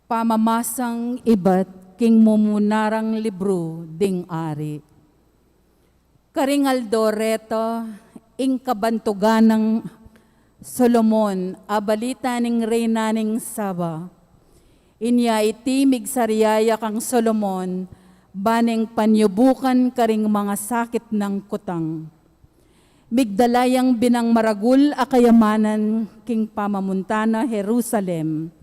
Pamamasang ibat king mumunarang libru ding ari. Karing aldo reta, ing kabantugan nang Solomon, a balita ning reyna ning Saba. Inya iti migsarya ya kang Solomon, ba neng panyubukan karing mangasakit nang kutang. Migdala yang binang maragul a kayamanan king pamamunta na Jerusalem.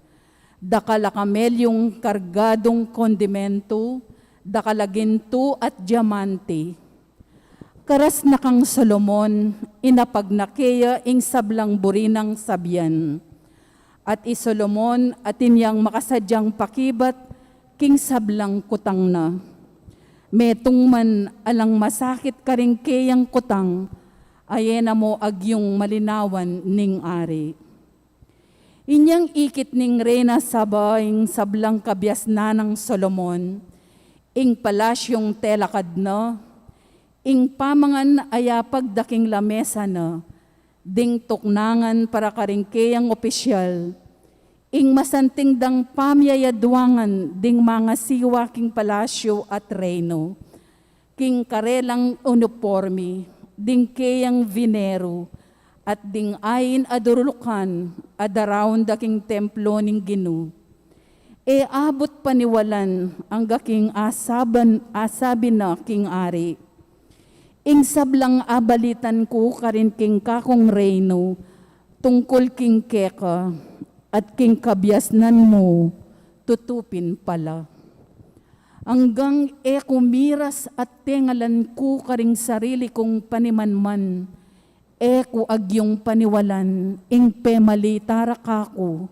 Dakal a kamelyung kargadung kondimentu, dakal a gintu at diamante. Karas na kang Solomon, inapagnake ya ing sablang buri nang sabian. At i Solomon atin yang makasadyang pakibat king sablang kutang na. Metung man alang masakit karing keyang kutang, a e na mu agyung malinawan ning ari. Inyang ikit ning Reyna Saba ing sablang kabiasnan nang Solomon, ing palasyung telakad na, ing pamangan a yapag da king lamesa na, ding tuknangan para karing keyang opisyal, ing masanting dang pamyayaduangan ding mangasiwa king palasyu at reynu, king karelang unipormi, ding keyang vineru, at ding ain a durulukan a daraun da king templo ning Ginu. E abut paniwalan angga king asaban, asabi na king ari, ing sablang abalitan ku karin king kakung reynu tungkul king keka at king kabiasnan mu, tutu pin pala. Anggang e ku miras at tengalan ku karing sarili kung panimanman, e ku agyung paniwalan ing pemalita ra kaku,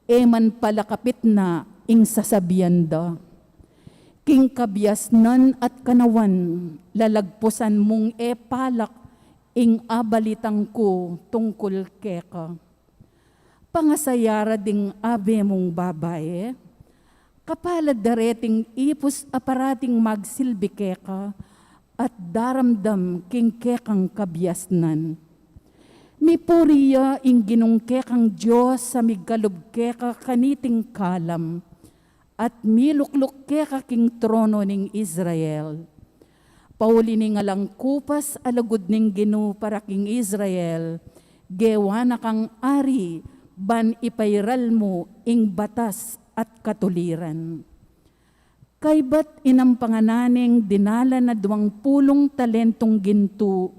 e man pala kapit na ing sasabian da. King kabiasnan at kanawan, lalagpusan mung e palak ing abalitan ku tungkul keka. Pangasaya ra ding abe mung babae, kapalad da reting ipus a parating magsilbi keka at daramdam king kekang kabiasnan. Mipuri ya ing Ginung kekang Dios a migkalub keka kaniting kalam, at milukluk keka king trono ning Israel. Pauli ning alang kupas a lugud ning Ginu para king Israel, gewa na kang ari ban ipairal mu ing batas at katuliran. Kaybat inampangan na ning dinalan a duang pulung talentung gintu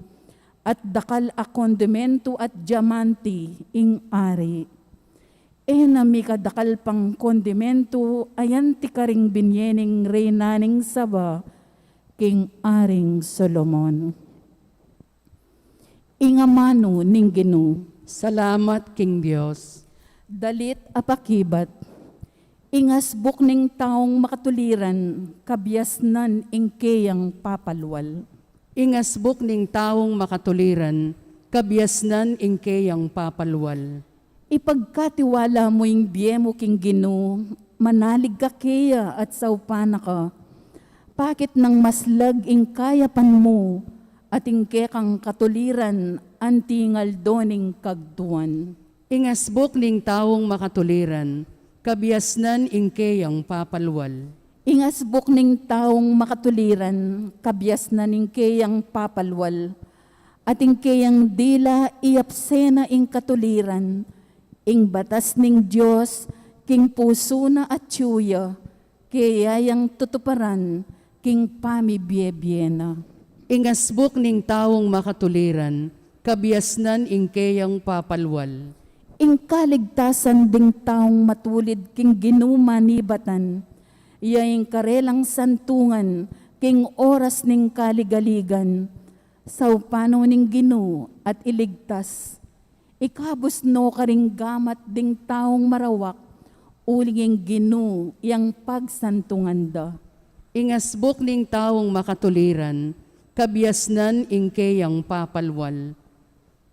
at dakal a kondimentu at diamante ing ari. E na mikadakal pang kondimentu a yanti karing binye ning reyna ning Saba king Aring Solomon. Ing amanu ning Ginu. Salamat king Dios. Dalit a pakibat. Ing asbuk ning taung makatuliran, kabiasnan ing keyang papalwal. Ing asbuk ning taung makatuliran, kabiasnan ing keyang papalwal. Ipagkatiwala mu ing bie mu king Ginu, manalig ka keya at saupan na ka. Pakit nang maslag ing kayapan mu, at ing kekang katuliran anti ing aldo ning kagtuan. Ing asbuk ning taung makatuliran, kabiasnan ing keyang papalwal. Ing asbuk ning taung makatuliran, kabiasnan ing keyang papalwal. At ing keyang dila iyapse na ing katuliran, ing batas ning Dios king pusu na atyu ya, keya yang tutuparan king pamibie-bie na. Ing asbuk ning taung makatuliran, kabiasnan ing keyang papalwal. Ing kaligtasan ding taung matulid king Ginu manibatan, ya ing karelang santungan king oras ning kaligaligan, saupan no ning Ginu at iligtas. Ikabus no karing gamat ding taung marawak, uling ing Ginu yang pagsantungan da. Ing asbuk ning taung makatuliran, kabiasnan ing keyang papalwal.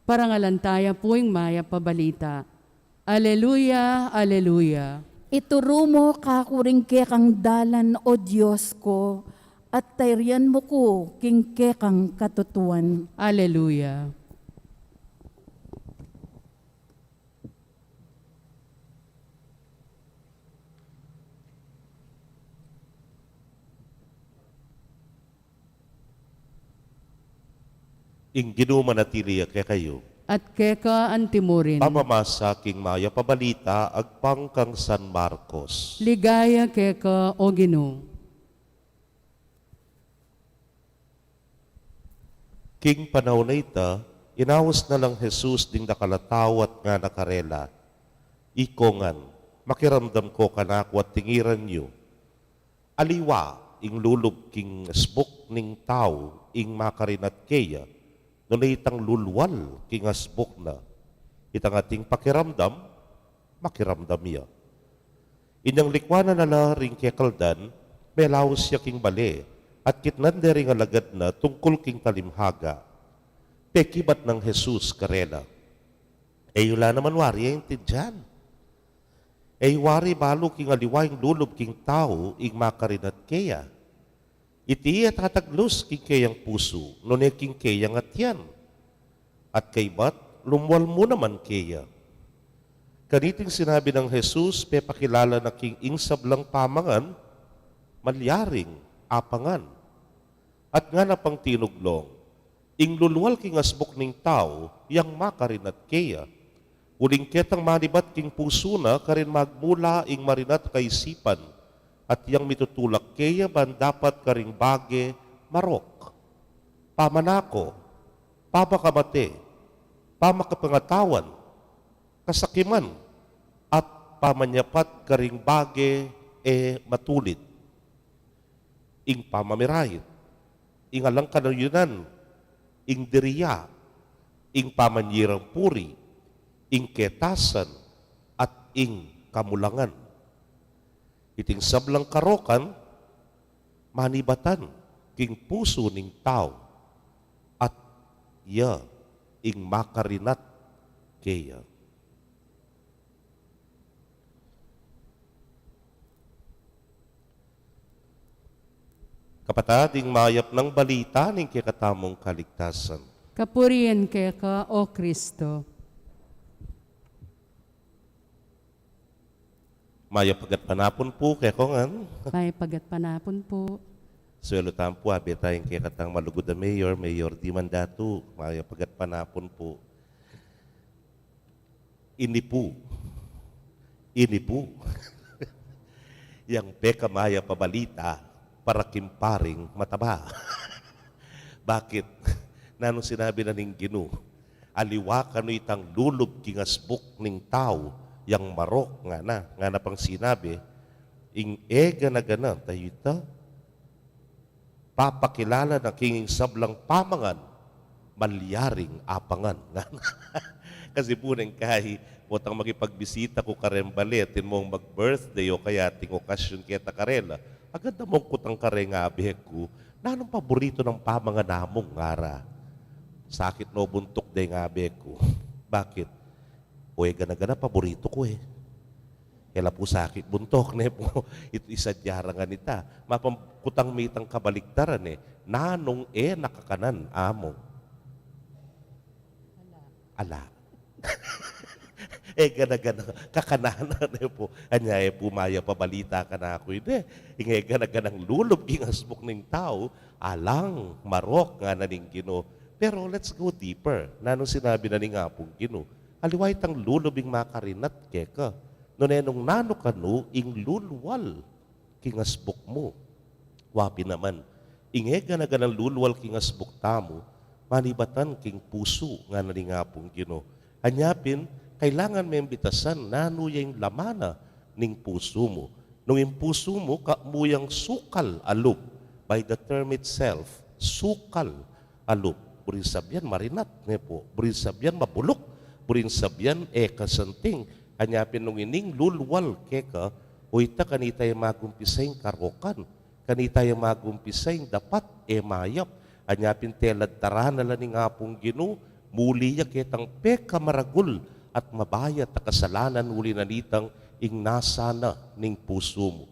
Parangalan taya pu ing mayap a balita. Aleluya, aleluya. Ituru mu kaku ring kekang dalan, O Dios ku, at tayrian mu ku king kekang katutuan. Aleluya. Ing Ginu manatili ya kekayu. At keka antimurin. Pamamasa king mayap a balita agpang kang San Marcos. Ligaya keka, O Ginu. King panaun a ita, inaus na lang Jesus ding dakal a tau at ngana karela, Ikong ngan, makiramdam ko kanaku at tingiran yu. Aliwa ing lulub king asbuk ning tau ing makarinat keya, nune itang lulwal king asbuk na. Itang ating pakiramdam, makiramdam ya. Inyang likuanan na la ring kekaldan, melaus ya king bale, At kitnan de ring alagad na tungkul king talimhaga, pekibat nang Jesus karela, e yu la naman wari aintindian. E yu wari balu king aliwa ing lulub king tau ing makarinat keya. Iti e tataglus king keyang pusu, nune king keyang atian. At kaybat, lumwal mu naman keya. Kaniting sinabi nang Jesus, pepakilala na king ing sablang pamangan, malyaring apangan. At ngana pang tinuglong, ing lulwal king asbuk ning tau, yang makarinat keya. Uling ketang manibat king pusu na, karin magmula ing marinat a kaisipan, at yang mitutulak keya ban dapat karing bage marok, pamanako, pamakamate, pamakapangatawan, kasakiman, at pamanyapat karing bage e matulid. Ing pamamirait, ing alang kanayunan, ing diriya, ing pamanyirang puri, ing ketasan, at ing kamulangan. Iting sablang karokan, manibatan king pusu ning tau, at ya ing makarinat keya. Kapatad, ing mayap nang balita ning kekatamung kaligtasan. Kapurian keka, O Kristo. Mayap a gatpanapun pu kekongan. Mayap a gatpanapun pu. Swelu tamu pu, abe taya ing kekatang malugud a mayor, Mayor Di Mandatu. Mayap a gatpanapun pu. Ini pu. Ini pu. Yang pekamayap a balita para king paring mataba. Bakit? Nanung sinabi na ning Ginu, aliwa kanu itang lulub king asbuk ning tau, yang marok, ngana, ngana pang sinabi, ing e gana-gana, tayu ita, papakilala na king sablang pamangan, malyaring apangan. Kasi pu neng kai, potang makipagbisita ku kareng bale, atin mung mag-birthday o kaya ating okasyon keta karela, agad na mung kutang kareng abe ku, nanung paboritu nang pamangan namung, ngara. Sakit no buntuk deng abe ku. Bakit? O e gana-gana paboritu ku e. E la pu sakit buntuk, ne pu. It-, isadya ra ngan ita. Mapang kutang mitang kabaliktaran e. Nanung e na kakanan amung? Ala. E gana-gana kakananan, ne pu. Anya e pu mayap a balita kanaku ini. Ing e gana-ganang lulub king asbuk ning tau, alang marok, ngana ning Ginu. Pero let's go deeper. Nanung sinabi na ning Apung Ginu? Aliwa itang lulub ing makarinat keka. Nune nung nanu kanu ing lulwal king asbuk mu? Wa pin naman, ing e gana-ganang lulwal king asbuk tamu, manibatan king pusu, ngana ning Apung Ginu. Anya pin, kailangan meng bitasan nanu ya ing laman na ning pusu mu. Nung ing pusu mu, kamu yang sukal a lub, by the term itself, sukal a lub. Buring sabyan marinat, ne pu. Buring sabyan mabuluk. Buring sabyan e kasanting. Anya pin nung ining lulwal keka, o ita kanita ya magumpisa ing karokan. Kanita ya magumpisa ing dapat e mayap. Anya pin telad tara na la ning Apung Ginu, muli ya ketang pekamaragul at mabayat a kasalanan uli na nitang ing nasa na ning pusu mu.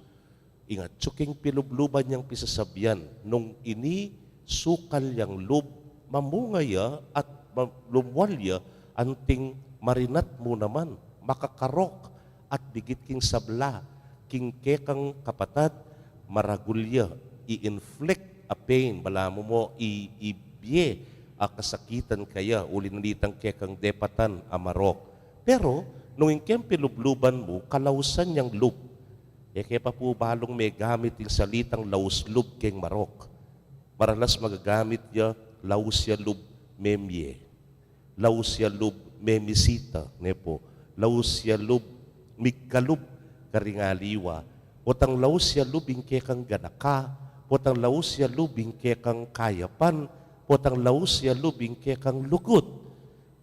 Ing atyu king pilubluban yang pisasabyan, nung ini sukal yang lub, mamunga ya at ma-, lumwal ya, anting marinat mu naman, makakarok, at bigit king sabla, king kekang kapatad, maragul ya, i-inflict a pain, balamu mo, i-, ibie a kasakitan kaya, uli na nitang kekang depatan a marok. Pero, nung ing keng pilubluban mu, kalausan yang lub, e ke pa pu balung megamit ing salitang laus lub keng marok. Maralas magagamit ya, laus ya lub memie. Laus ya lub memisita, ne pu. Laus ya lub migkalub karing aliwa. Potang laus ya lub ing kekang ganaka. Potang laus ya lub ing kekang kayapan. Potang laus ya lub ing kekang lugud.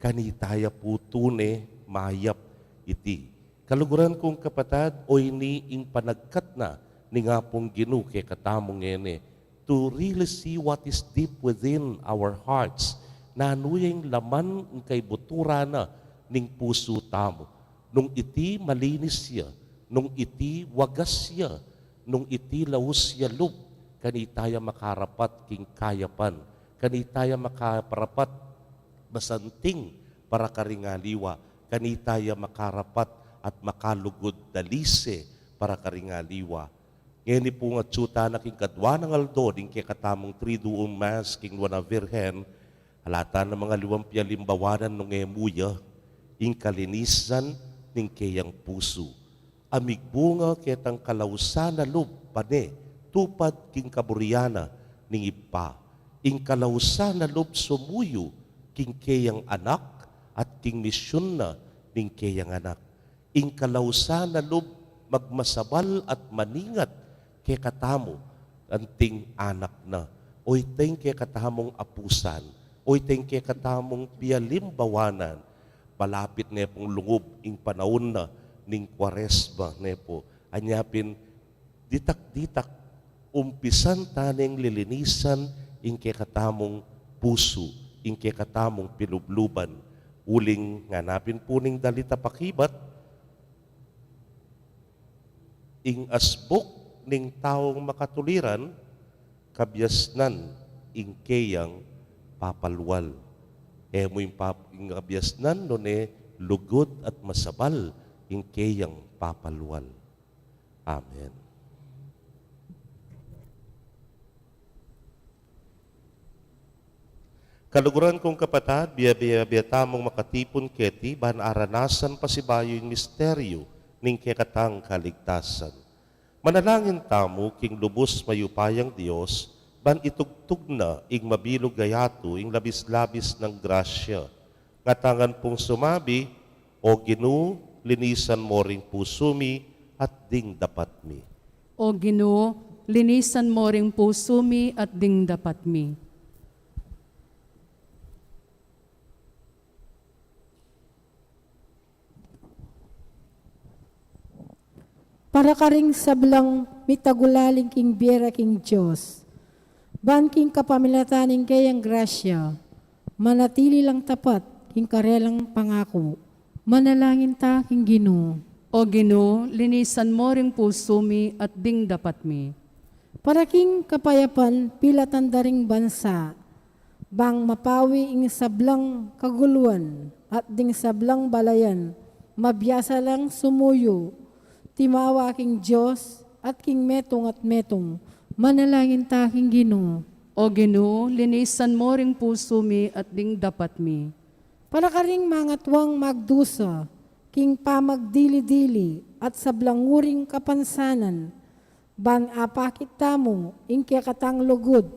Kanita ya pu tune mayap iti. Kaluguran kung kapatad, o ini ing panagkat na ning Apung Ginu kekatamu ngeni, to really see what is deep within our hearts. Nanu ya ing laman ning kaibuturan na ning pusu tamu. Nung iti malinis ya, nung iti wagas ya, nung iti laus ya lub, kanita ya makarapat king kayapan, kanita ya makarapat masanting para karing aliwa, kanita ya makarapat at makalugud dalise para karing aliwa. Ngeni pung atsu tana king kadwa nang aldo ding kekatamung Triduum Mass king Nuan a Virgen, ala tana mangaliwang pialimbawanan nung e mu ya ing kalinisan ning keyang pusu. Amigbunga ketang kalausan a lub pane tupad king kaburian na ning Ibpa. Ing kalausan a lub sumuyu king keyang anak at king misyun na ning keyang anak. Ing kalausan a lub magmasabal at maningat kekatamu, anting anak na. O iteng kekatamung apusan, o iteng kekatamung pialimbawanan, malapit ne pung lungub ing panaun na ning Kuaresma ne pu. Anya pin ditak-ditak, umpisan taneng lilinisan ing kekatamung pusu, ing kekatamung pilubluban. Uling ngana pin pu ning dalit a pakibat, ing asbuk ning taung makatuliran, kabiasnan ing keyang papalwal. E mu ing pap-, ing kabiasnan, nune lugud at masabal ing keyang papalwal. Amen. Kaluguran kung kapatad, bie-bie tamung makatipun keti ban aranasan pasibayu ing misteryu ning kekatang kaligtasan. Manalangin tamu king lubus mayupayang Dios, ban itugtug na ing mabilug a yatu ing labis-labis nang grasya. Ngatanan pung sumabi, O Ginu, linisan mo ring pusu mi at ding dapat mi. O Ginu, linisan mo ring pusu mi at ding dapat mi. Para karing sablang mitagulaling king bie ra king Dios, ban king kapamilatan ning keyang grasya, manatili lang tapat king karelang pangaku. Manalangin ta king Ginu. O Ginu, linisan mo ring pusu mi at ding dapat mi. Para king kapayapan pilatan da ring bansa, bang mapawi ing sablang kaguluan at ding sablang balayan, mabiasa lang sumuyu, timawa king Dios at king metung at metung. Manalangin ta king Ginu. O Ginu, linisan mo ring pusu mi at ding dapat mi. Para karing mangatuang magdusa king pamagdili-dili at sablang uring kapansanan, ban apakit tamu ing kekatang lugud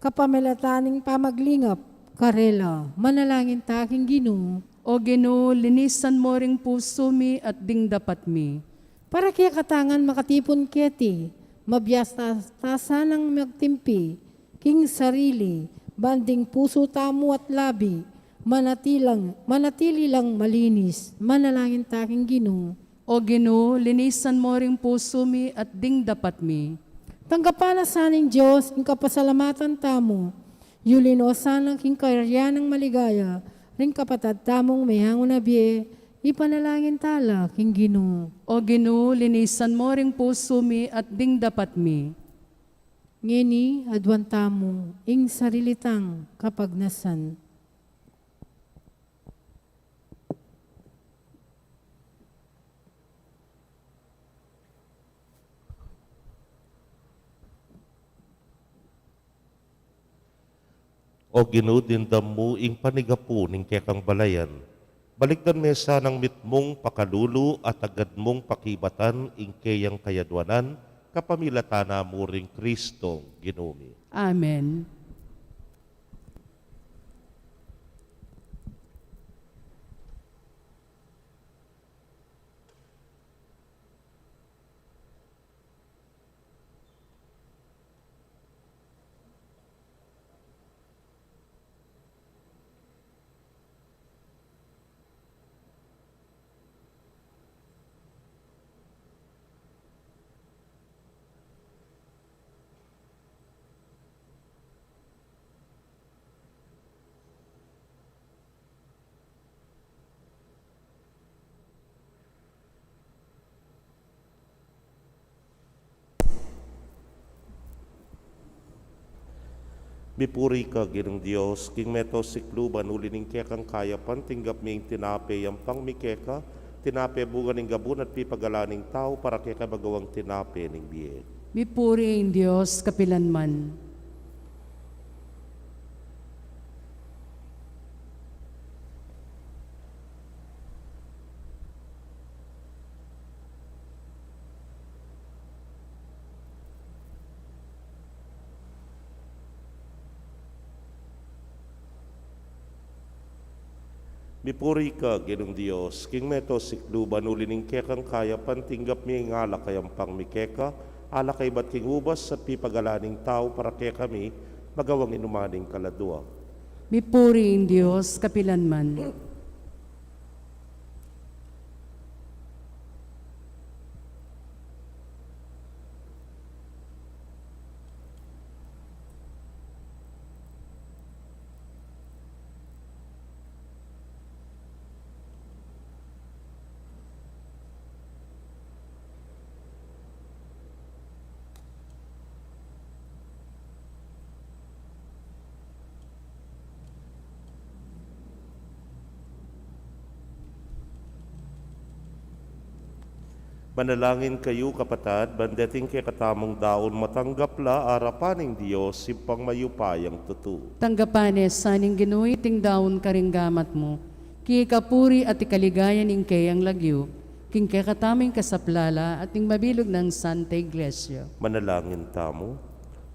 kapamilatan ning pamaglingap karela. Manalangin ta king Ginu. O Ginu, linisan mo ring pusu mi at ding dapat mi. Para kekatang makatipun keti, mabiasa ta sanang magtimpi king sarili, ban ding pusu tamu at labi manatilang, manatili lang malinis. Manalangin ta king Ginu. O Ginu, linisan mo ring pusu mi at ding dapat mi. Tanggapan na sa ning Dios ing kapasalamatan tamu, yuli no sana king kayarian nang maligaya ring kapatad tamung meyangu na bie. Ipanalangin ta la king Ginu. O Ginu, linisan mo ring pusu mi at ding dapat mi. Ngeni, aduan tamu ing sarili tang kapagnasan. O Ginu, dimdam mu ing panigapu ning kekang balayan. Balikdan me sanang mitmung pakalulu at agad mung pakibatan ing keyang kayaduanan, kapamilatan na mu ring Kristong Ginu mi. Amen. Mipuri ka, Ginung Dios, king mabilug a sikluban. Uli ning kekang kayapan, tinggap mi ing tinape, yampang mi keka, tinape bunga ning gabun at pipagalan ning tau, para kekami magawang tinape ning bie. Mipuri ing Dios kapilanman. Mipuri ka, Ginung Dios, king mabilug a sikluban. Uli ning kekang kayapan, tinggap mi ing alak a yampang mi keka, alak a ibat king ubas at pipagalan ning tau, para kekami magawang inuman ning kaladua. Mipuri ing Dios kapilanman. Manalangin kayu, kapatad, ban deting kekatamung daun matanggap la arapan ning Dios, Ibpang mayupayang tutu. Tanggapan ne sa ning Ginu iting daun karing gamat mu, king ikapuri at ikaligaya ning keyang lagyu, king kekatamung kasaplalan at ning mabilug nang Santa Iglesia. Manalangin tamu.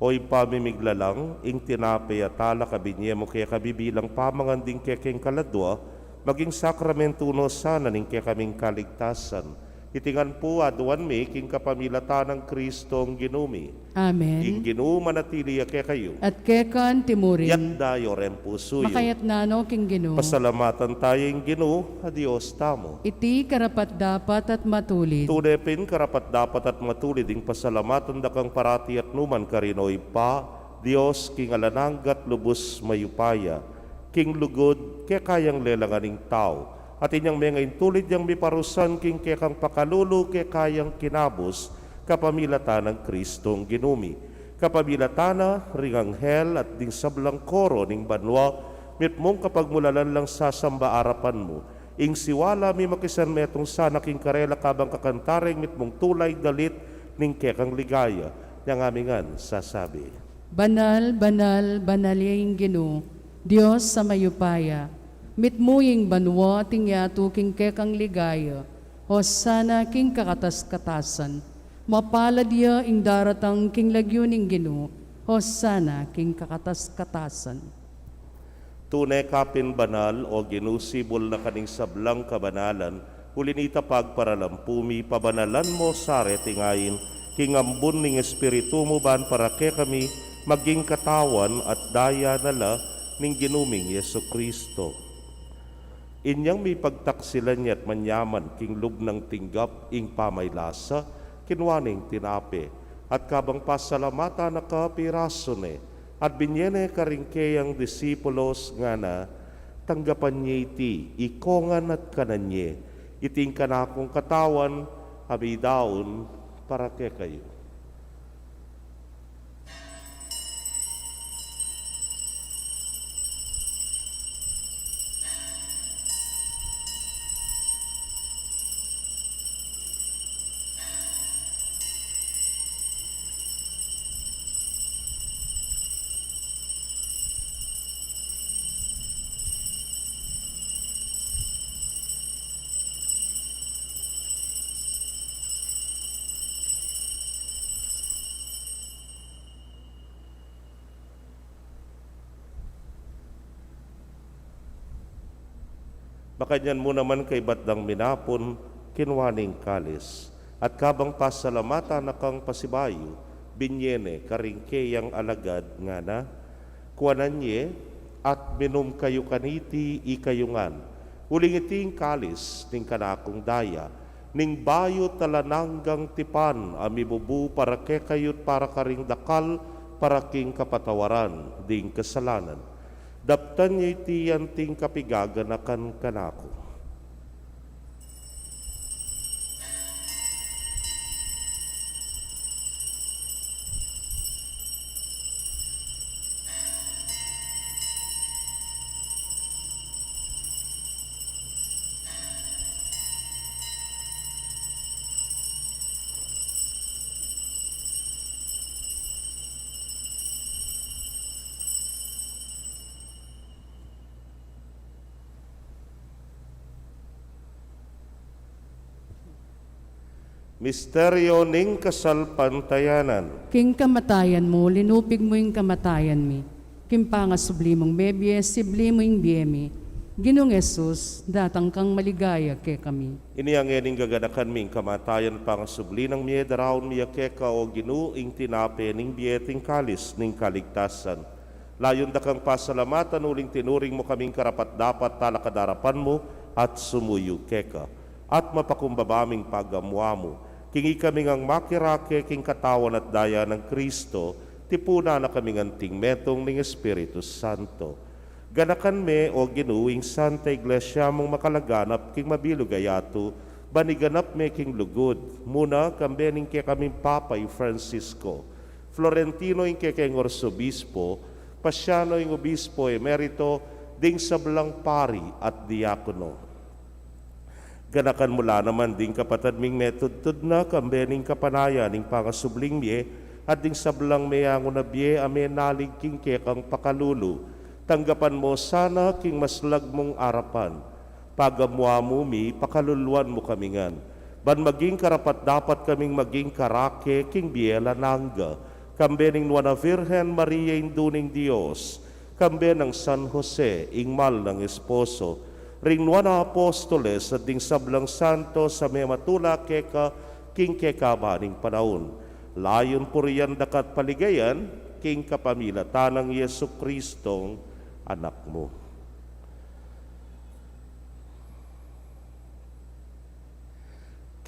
O Ibpa ming miglalang, ing tinape at alak a binie mu kekami bilang pamangan ding kekeng kaladua, maging sakramentu no sana ning kekaming kaligtasan. Iti ngan pu aduan mi king kapamilatan nang Kristong Ginu mi. Amen. Ing Ginu manatili ya kekayu. At keka antimurin. Itas yu ring pusu yu. Makaitas no king Ginu. Pasalamatan taya ing Ginu a Dios tamu. Iti karapat-dapat at matulid. Tune pin karapat-dapat at matulid ing pasalamatan da kang parati at nukarin man, O Ibpa, Dios king alang angga at lubus mayupaya, king lugud kekayang lelangan ing tau, at inyang menga ing tulid yang miparusan king kekang pakalulu kekayang kinabus, kapamilatan nang Kristong Ginu mi. Kapamilatan na ring anghel at ding sablang koro ning banua, mitmung kapagmulalan lang sasamba arapan mu. Ing siwala mi makisan metung sana king karela kabang kakanta ring mitmung tulay dalit ning kekang ligaya. Inyang mi ngan sasabi: Banal, banal, banal ya ing Ginu, Dios a mayupaya. Mitmu ing banua at ing yatu king kekang ligaya. Hosana king kakatas-katasan. Mapalad ya ing daratang king lagyu ning Ginu. Hosana king kakatas-katasan. Tune ka pin banal, O Ginu, sibul na ka ning sablang kabanalan, uli na nita pagparalampu mi, pabanalan mu sa reti ngeni, king ambun ning Espiritu mu, ban para kekami maging katawan at daya na la ning Ginu ming Jesucristo. Inyang mipagtaksilan ya't manyaman king lub nang tinggap ing pamaylasa, kinua ne ing tinape, at kabang pasalamatan na ka, pirasu ne, at binie ne karing keyang disipulos ngana: Tanggapan ye iti, ikongan at kanan ye, iti ing kanakung katawan a midaun para kekayu. Makanyan mu naman kaybat dang minapun, kinua ne ing kalis, at kabang pasalamatan na kang pasibayu, binie ne karing keyang alagad ngana: Kuanan ye at minum kayu kaniti ikayu ngan, uling iti ing kalis ning kanakung daya, ning bayu at alang anggang tipan a mibubu para kekayu't para karing dakal, para king kapatawaran ding kasalanan. Daptan ye iti anting kapiganakan kanaku. Misteryo ning kasalpantayanan. King kamatayan mu, linupig mu ing kamatayan mi. King pangasubli mung mebie, sibli mu ing bie mi. Ginung Jesus, datang kang maligaya kekami. Inya ngeni ning gaganakan mi ing kamatayan at pangasubli nang mie, daraun mi ya keka, o Ginu, ing tinape ning bie at ing kalis ning kaligtasan. Layun da kang pasalamatan uling tinuring mu kaming karapat-dapat talakad arapan mu at sumuyu keka. At mapakumbaba ming pagamuan mu, king ikami ngang makirake king katawan at daya nang Kristo, tipunan na kaming anting metung ning Espiritu Santo. Ganakan me, o Ginu, ing Santa Iglesia mung makalaganap king mabilug a yatu, ban iganap me king lugud, muna kambe ning kekaming Papa i Francisco, Florentino ing kekeng Arsobispo, Pasiano ing Obispo Emerito, ding sablang pari at diakono. Ganakan mu la naman ding kapatad ming metudtud na kambe ning kapanayan ning pangasubling mie, at ding sablang meyangu na bie a menalig king kekang pakalulu. Tanggapan mu sana king maslag mung arapan. Pagamuan mu mi, pakaluluan mu kami ngan, ban maging karapat-dapat kaming maging karake king bie alang angga, kambe ning Nuan a Virgen Maria, Indu ning Dios, kambe nang San Jose, ing mal nang esposo, ring nuan a apostoles, at ding sablang santos a mematula keka king kekaban ning panaun. Layun purian da ka at paligayan, king kapamilatan nang Jesucristong Anak mu.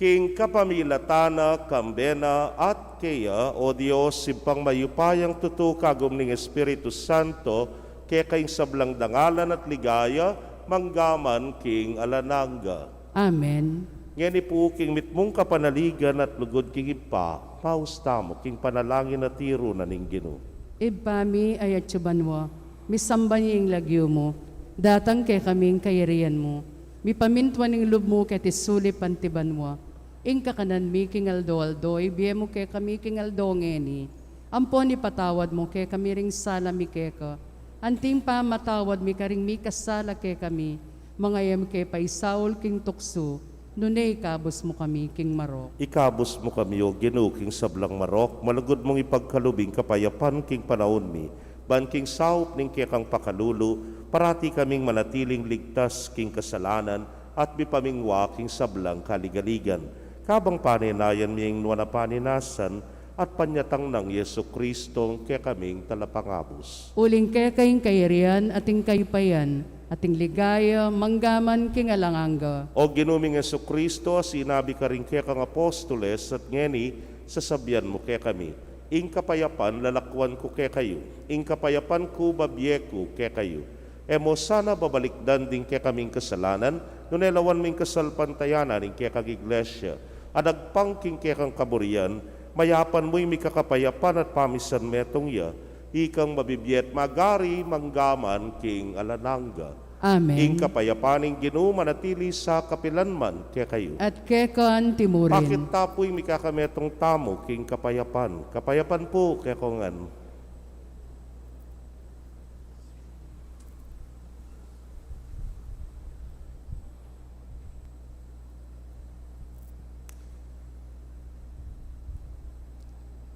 King kapamilatan na, kambe na, at keya, o Dios, Ibpang mayupayang tutu, kagum ning Espiritu Santo, keka ing sablang dangalan at ligaya, mangga man king alang angga. Amen. Ngeni pu, king mitmung kapanaligan at lugud king Ibpa, maus tamu king panalangin a tiru na ning Ginu. Ibpa mi, a atsu banua, misamban ya ing lagyu mu, datang kekami ing kayarian mu, mipamintuan ing lub mu keti sulip anti banua. Ing kakanan mi king aldo-aldo, ibie mu kekami king aldo ngeni. Ampon ipatawad mu kekami ring sala mi keka, anti ing pamamatawad mi karing mikasala kekami, manga e mu ke paisaul king tuksu, nune ikabus mu kami king marok. Ikabus mu kami, o Ginu, king sablang marok, malugud mung ipagkalub ing kapayapan king panaun mi, ban king saup ning kekang pakalulu, parati kaming manatiling ligtas king kasalanan, at mipamingwa king sablang kaligaligan. Kabang panenayan mi ing nuan a paninasan, at panyatang nang Jesucristong kekaming Talapangabus. Uling keka ing kayarian, at ing kayupayan, at ing ligaya, mangga man king alang angga. O Ginu ming Jesucristo, a sinabi karing kekang apostoles, at ngeni, sasabian mu kekami, ing kapayapan lalakuan ku kekayu, ing kapayapan ku babie ku kekayu. E mu sana babalikdan ding kekaming kasalanan, nune lawan mu ing kasalpantayanan ning kekang Iglesia, a nagpang king kekang kaburian. Mayapan mu ing mikakapayapan at pamisan metung ya, ikang mabibie at magari mangga man king alang angga. Amen. Ing kapayapan ning Ginu manatili sa kapilan man kekayu. At keka anti murin. Pakit ta pu ing mikakametung tamu king kapayapan. Kapayapan pu kekongan.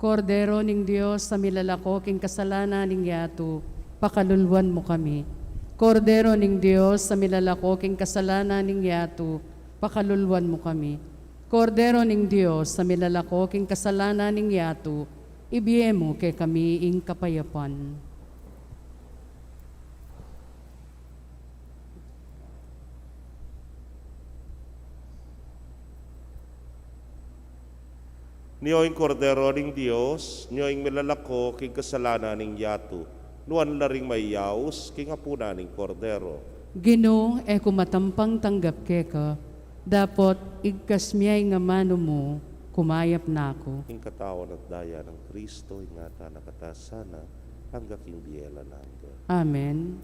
Kordero ning Dios, a milalako king kasalanan ning yatu, pakaluluan mu kami. Kordero ning Dios, a milalako king kasalanan ning yatu, pakaluluan mu kami. Kordero ning Dios, a milalako king kasalanan ning yatu, ibie mu kekami ing kapayapan. Nio ing Kordero ning Dios, nio ing milalako king kasalanan ning yatu, nuan la ring mayaus king apunan ning Kordero. Ginu, e ku matampang tanggap keka, dapot igkas mu ya ing amanu mu, kumayap na ku. Ing katawan at daya nang Kristo, ingatan na kata sana, angga king bie alang angga. Amen.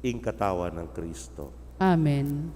Ing katawan nang Kristo. Amen.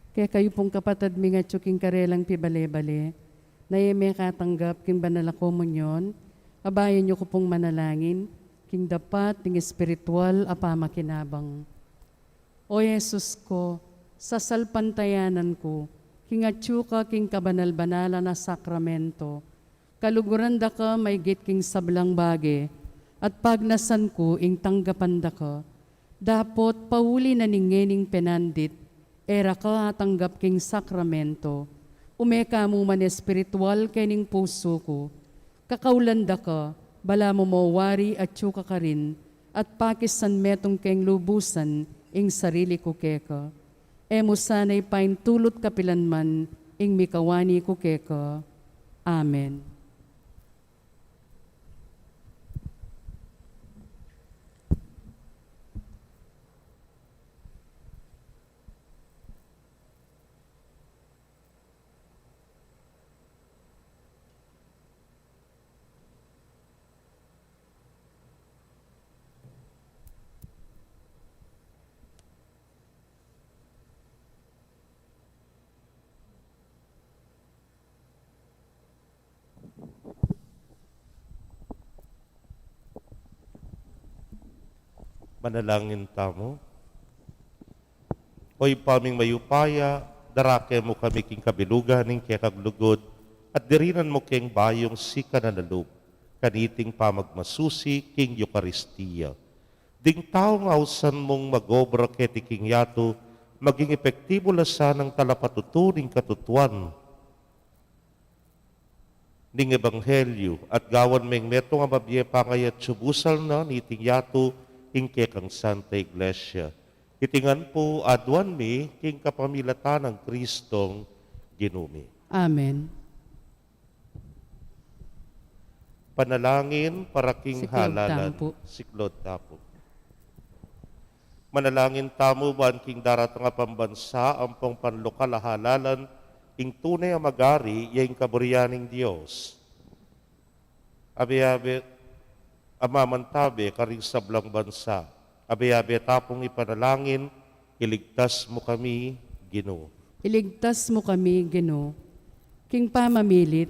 Kekayu pung kapatad ming atyu king karelang pibale-bale, na e mekatanggap king banal a komunyon, abayan yu ku pung manalangin king dapat ning espiritual a pamakinabang. O Jesus ku, sasalpantayanan ku king atyu ka king kabanal-banalan a sakramento, kaluguran da ka maigit king sablang bage, at pagnasan ku ing tanggapan da ka. Dapot pauli na ning ngening penandit, e ra ka atanggap king sakramento, ume ka mu man espiritual kening pusu ku. Kakaulan da ka, balamu mo wari atyu ka karin, at pakisan metung keng lubusan ing sarili ku keka. E mu sana ipaintulut kapilan man ing mikawani ku keka. Amen. Manalangin tamu. O Ibpa ming mayupaya, darake mu kami king kabilugan ning kekang lugud, at dirinan mu keng bayung sika na na lub, kaniting pamagmasusi king Eukaristia. Ding taung ausan mung mag-obra keti king yatu, maging epektibu la sanang talapatutu ning katutuan ning ebanghelyu, at gawan meng metung a mabie pangayatsu busal na niting yatu ing kekang Santa Iglesia. Iti ngan pu aduan mi king kapamilatan nang Kristong Ginu mi. Amen. Panalangin para king halalan. Siklod tamu pu. Siklod tamu pu. Manalangin tamu ban king daratang a pambansa ampong panlokal a halalan, ing tune a mag-ari ya ing kaburian ning Dios. Abe-abe a mamantabe karing sablang bansa. Abe-abe ta pung ipanalangin, iligtas mu kami, Ginu. Iligtas mu kami, Ginu, king pamamilit,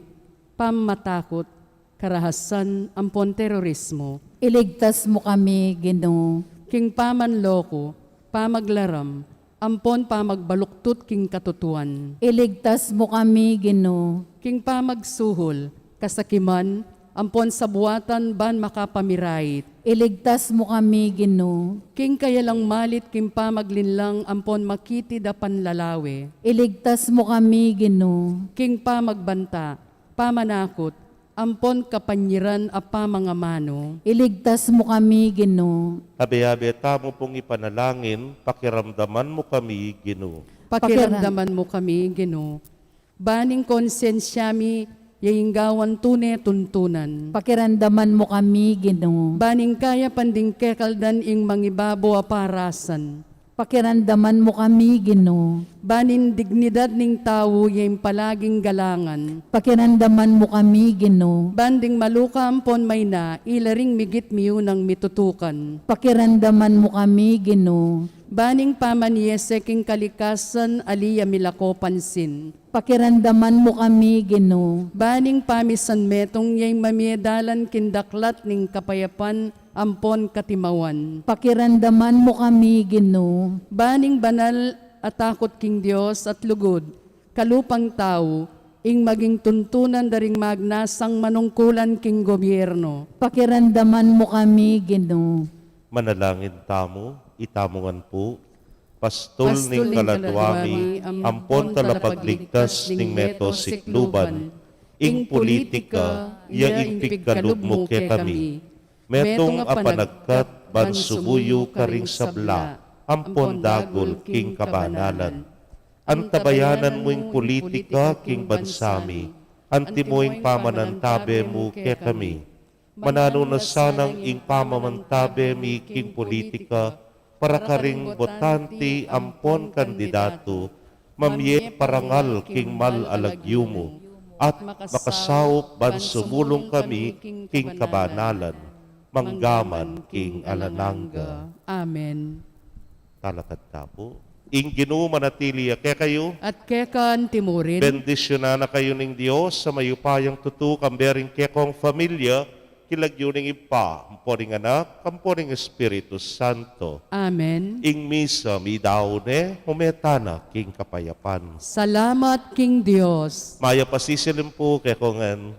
pamatakut, karahasan, ampon terorismo. Iligtas mu kami, Ginu. King pamanloko, pamaglaram, ampon pamagbaluktut king katutuan. Iligtas mu kami, Ginu. King pamagsuhol, kasakiman, ampon sabuatan ban makapamirait. Iligtas mu kami, Ginu. King kayalang malit king pamaglinlang ampon makitid a panlalawe. Iligtas mu kami, Ginu. King pamagbanta, pamanakut, ampon kapanyiran a pamangamanu. Iligtas mu kami, Ginu. Abe-abe tamu pung ipanalangin, pakiramdaman mu kami, Ginu. Pakiramdaman mu kami, Ginu. Baning konsensya mi, ya ing gawan tune tuntunan. Pakiramdaman mu kami, Ginu. Baning kayapan ding kekaldan ing mangibabo a parasan. Pakiramdaman mu kami, Ginu. Baning dignidad ning tau ya ing palaging galangan. Pakiramdaman mu kami, Ginu. Ban ding maluka ampon mayna, ila ring migit miyunang mitutukan. Pakiramdaman mu kami, Ginu. Baning pamanyese king kalikasan, ali ya milako pansin. Pakiramdaman mu kami, Ginu. Baning pamisan metung ya ing mamie dalan king daklat ning kapayapan ampon katimawan. Pakiramdaman mu kami, Ginu. Baning banal a takut king Dios at lugud, kalupang tau, ing maging tuntunan da ring magnasang manungkulan king gobyerno. Pakiramdaman mu kami, Ginu. Manalangin tamu, itamu ngan pu, pastul ning kaladua mi, ampon talapagligtas ning meto sikluban, ing pulitika, ya ing pigkalub mu kekami. Metung a panagkat ban sumuyu karing sabla, ampon dagul king kabanalan. Antabayanan mu ing pulitika king bansa mi, antimo ing pamanantabe mu kekami. Mananu na sanang ing pamamantabe mi king pulitika para karing botante ampon kandidatu, mamie parangal king mal a lagyu mu, at makasaup ban sumulung kami king kabanalan, manggaman king alang angga. Amen. Talakad ta pu. Ing Ginu manatili ya kekayu. At keka antimurin. Bendisyunan na kayu ning Dios a mayupayang tutu, kambe ring kekong familia, king lagyu ning Ibpa, ampo ning Anak, ampo ning Espiritu Santo. Amen. Ing misa meyari ne, ume tana king kapayapan. Salamat king Dios. Mayap a sisilim pu kekongan.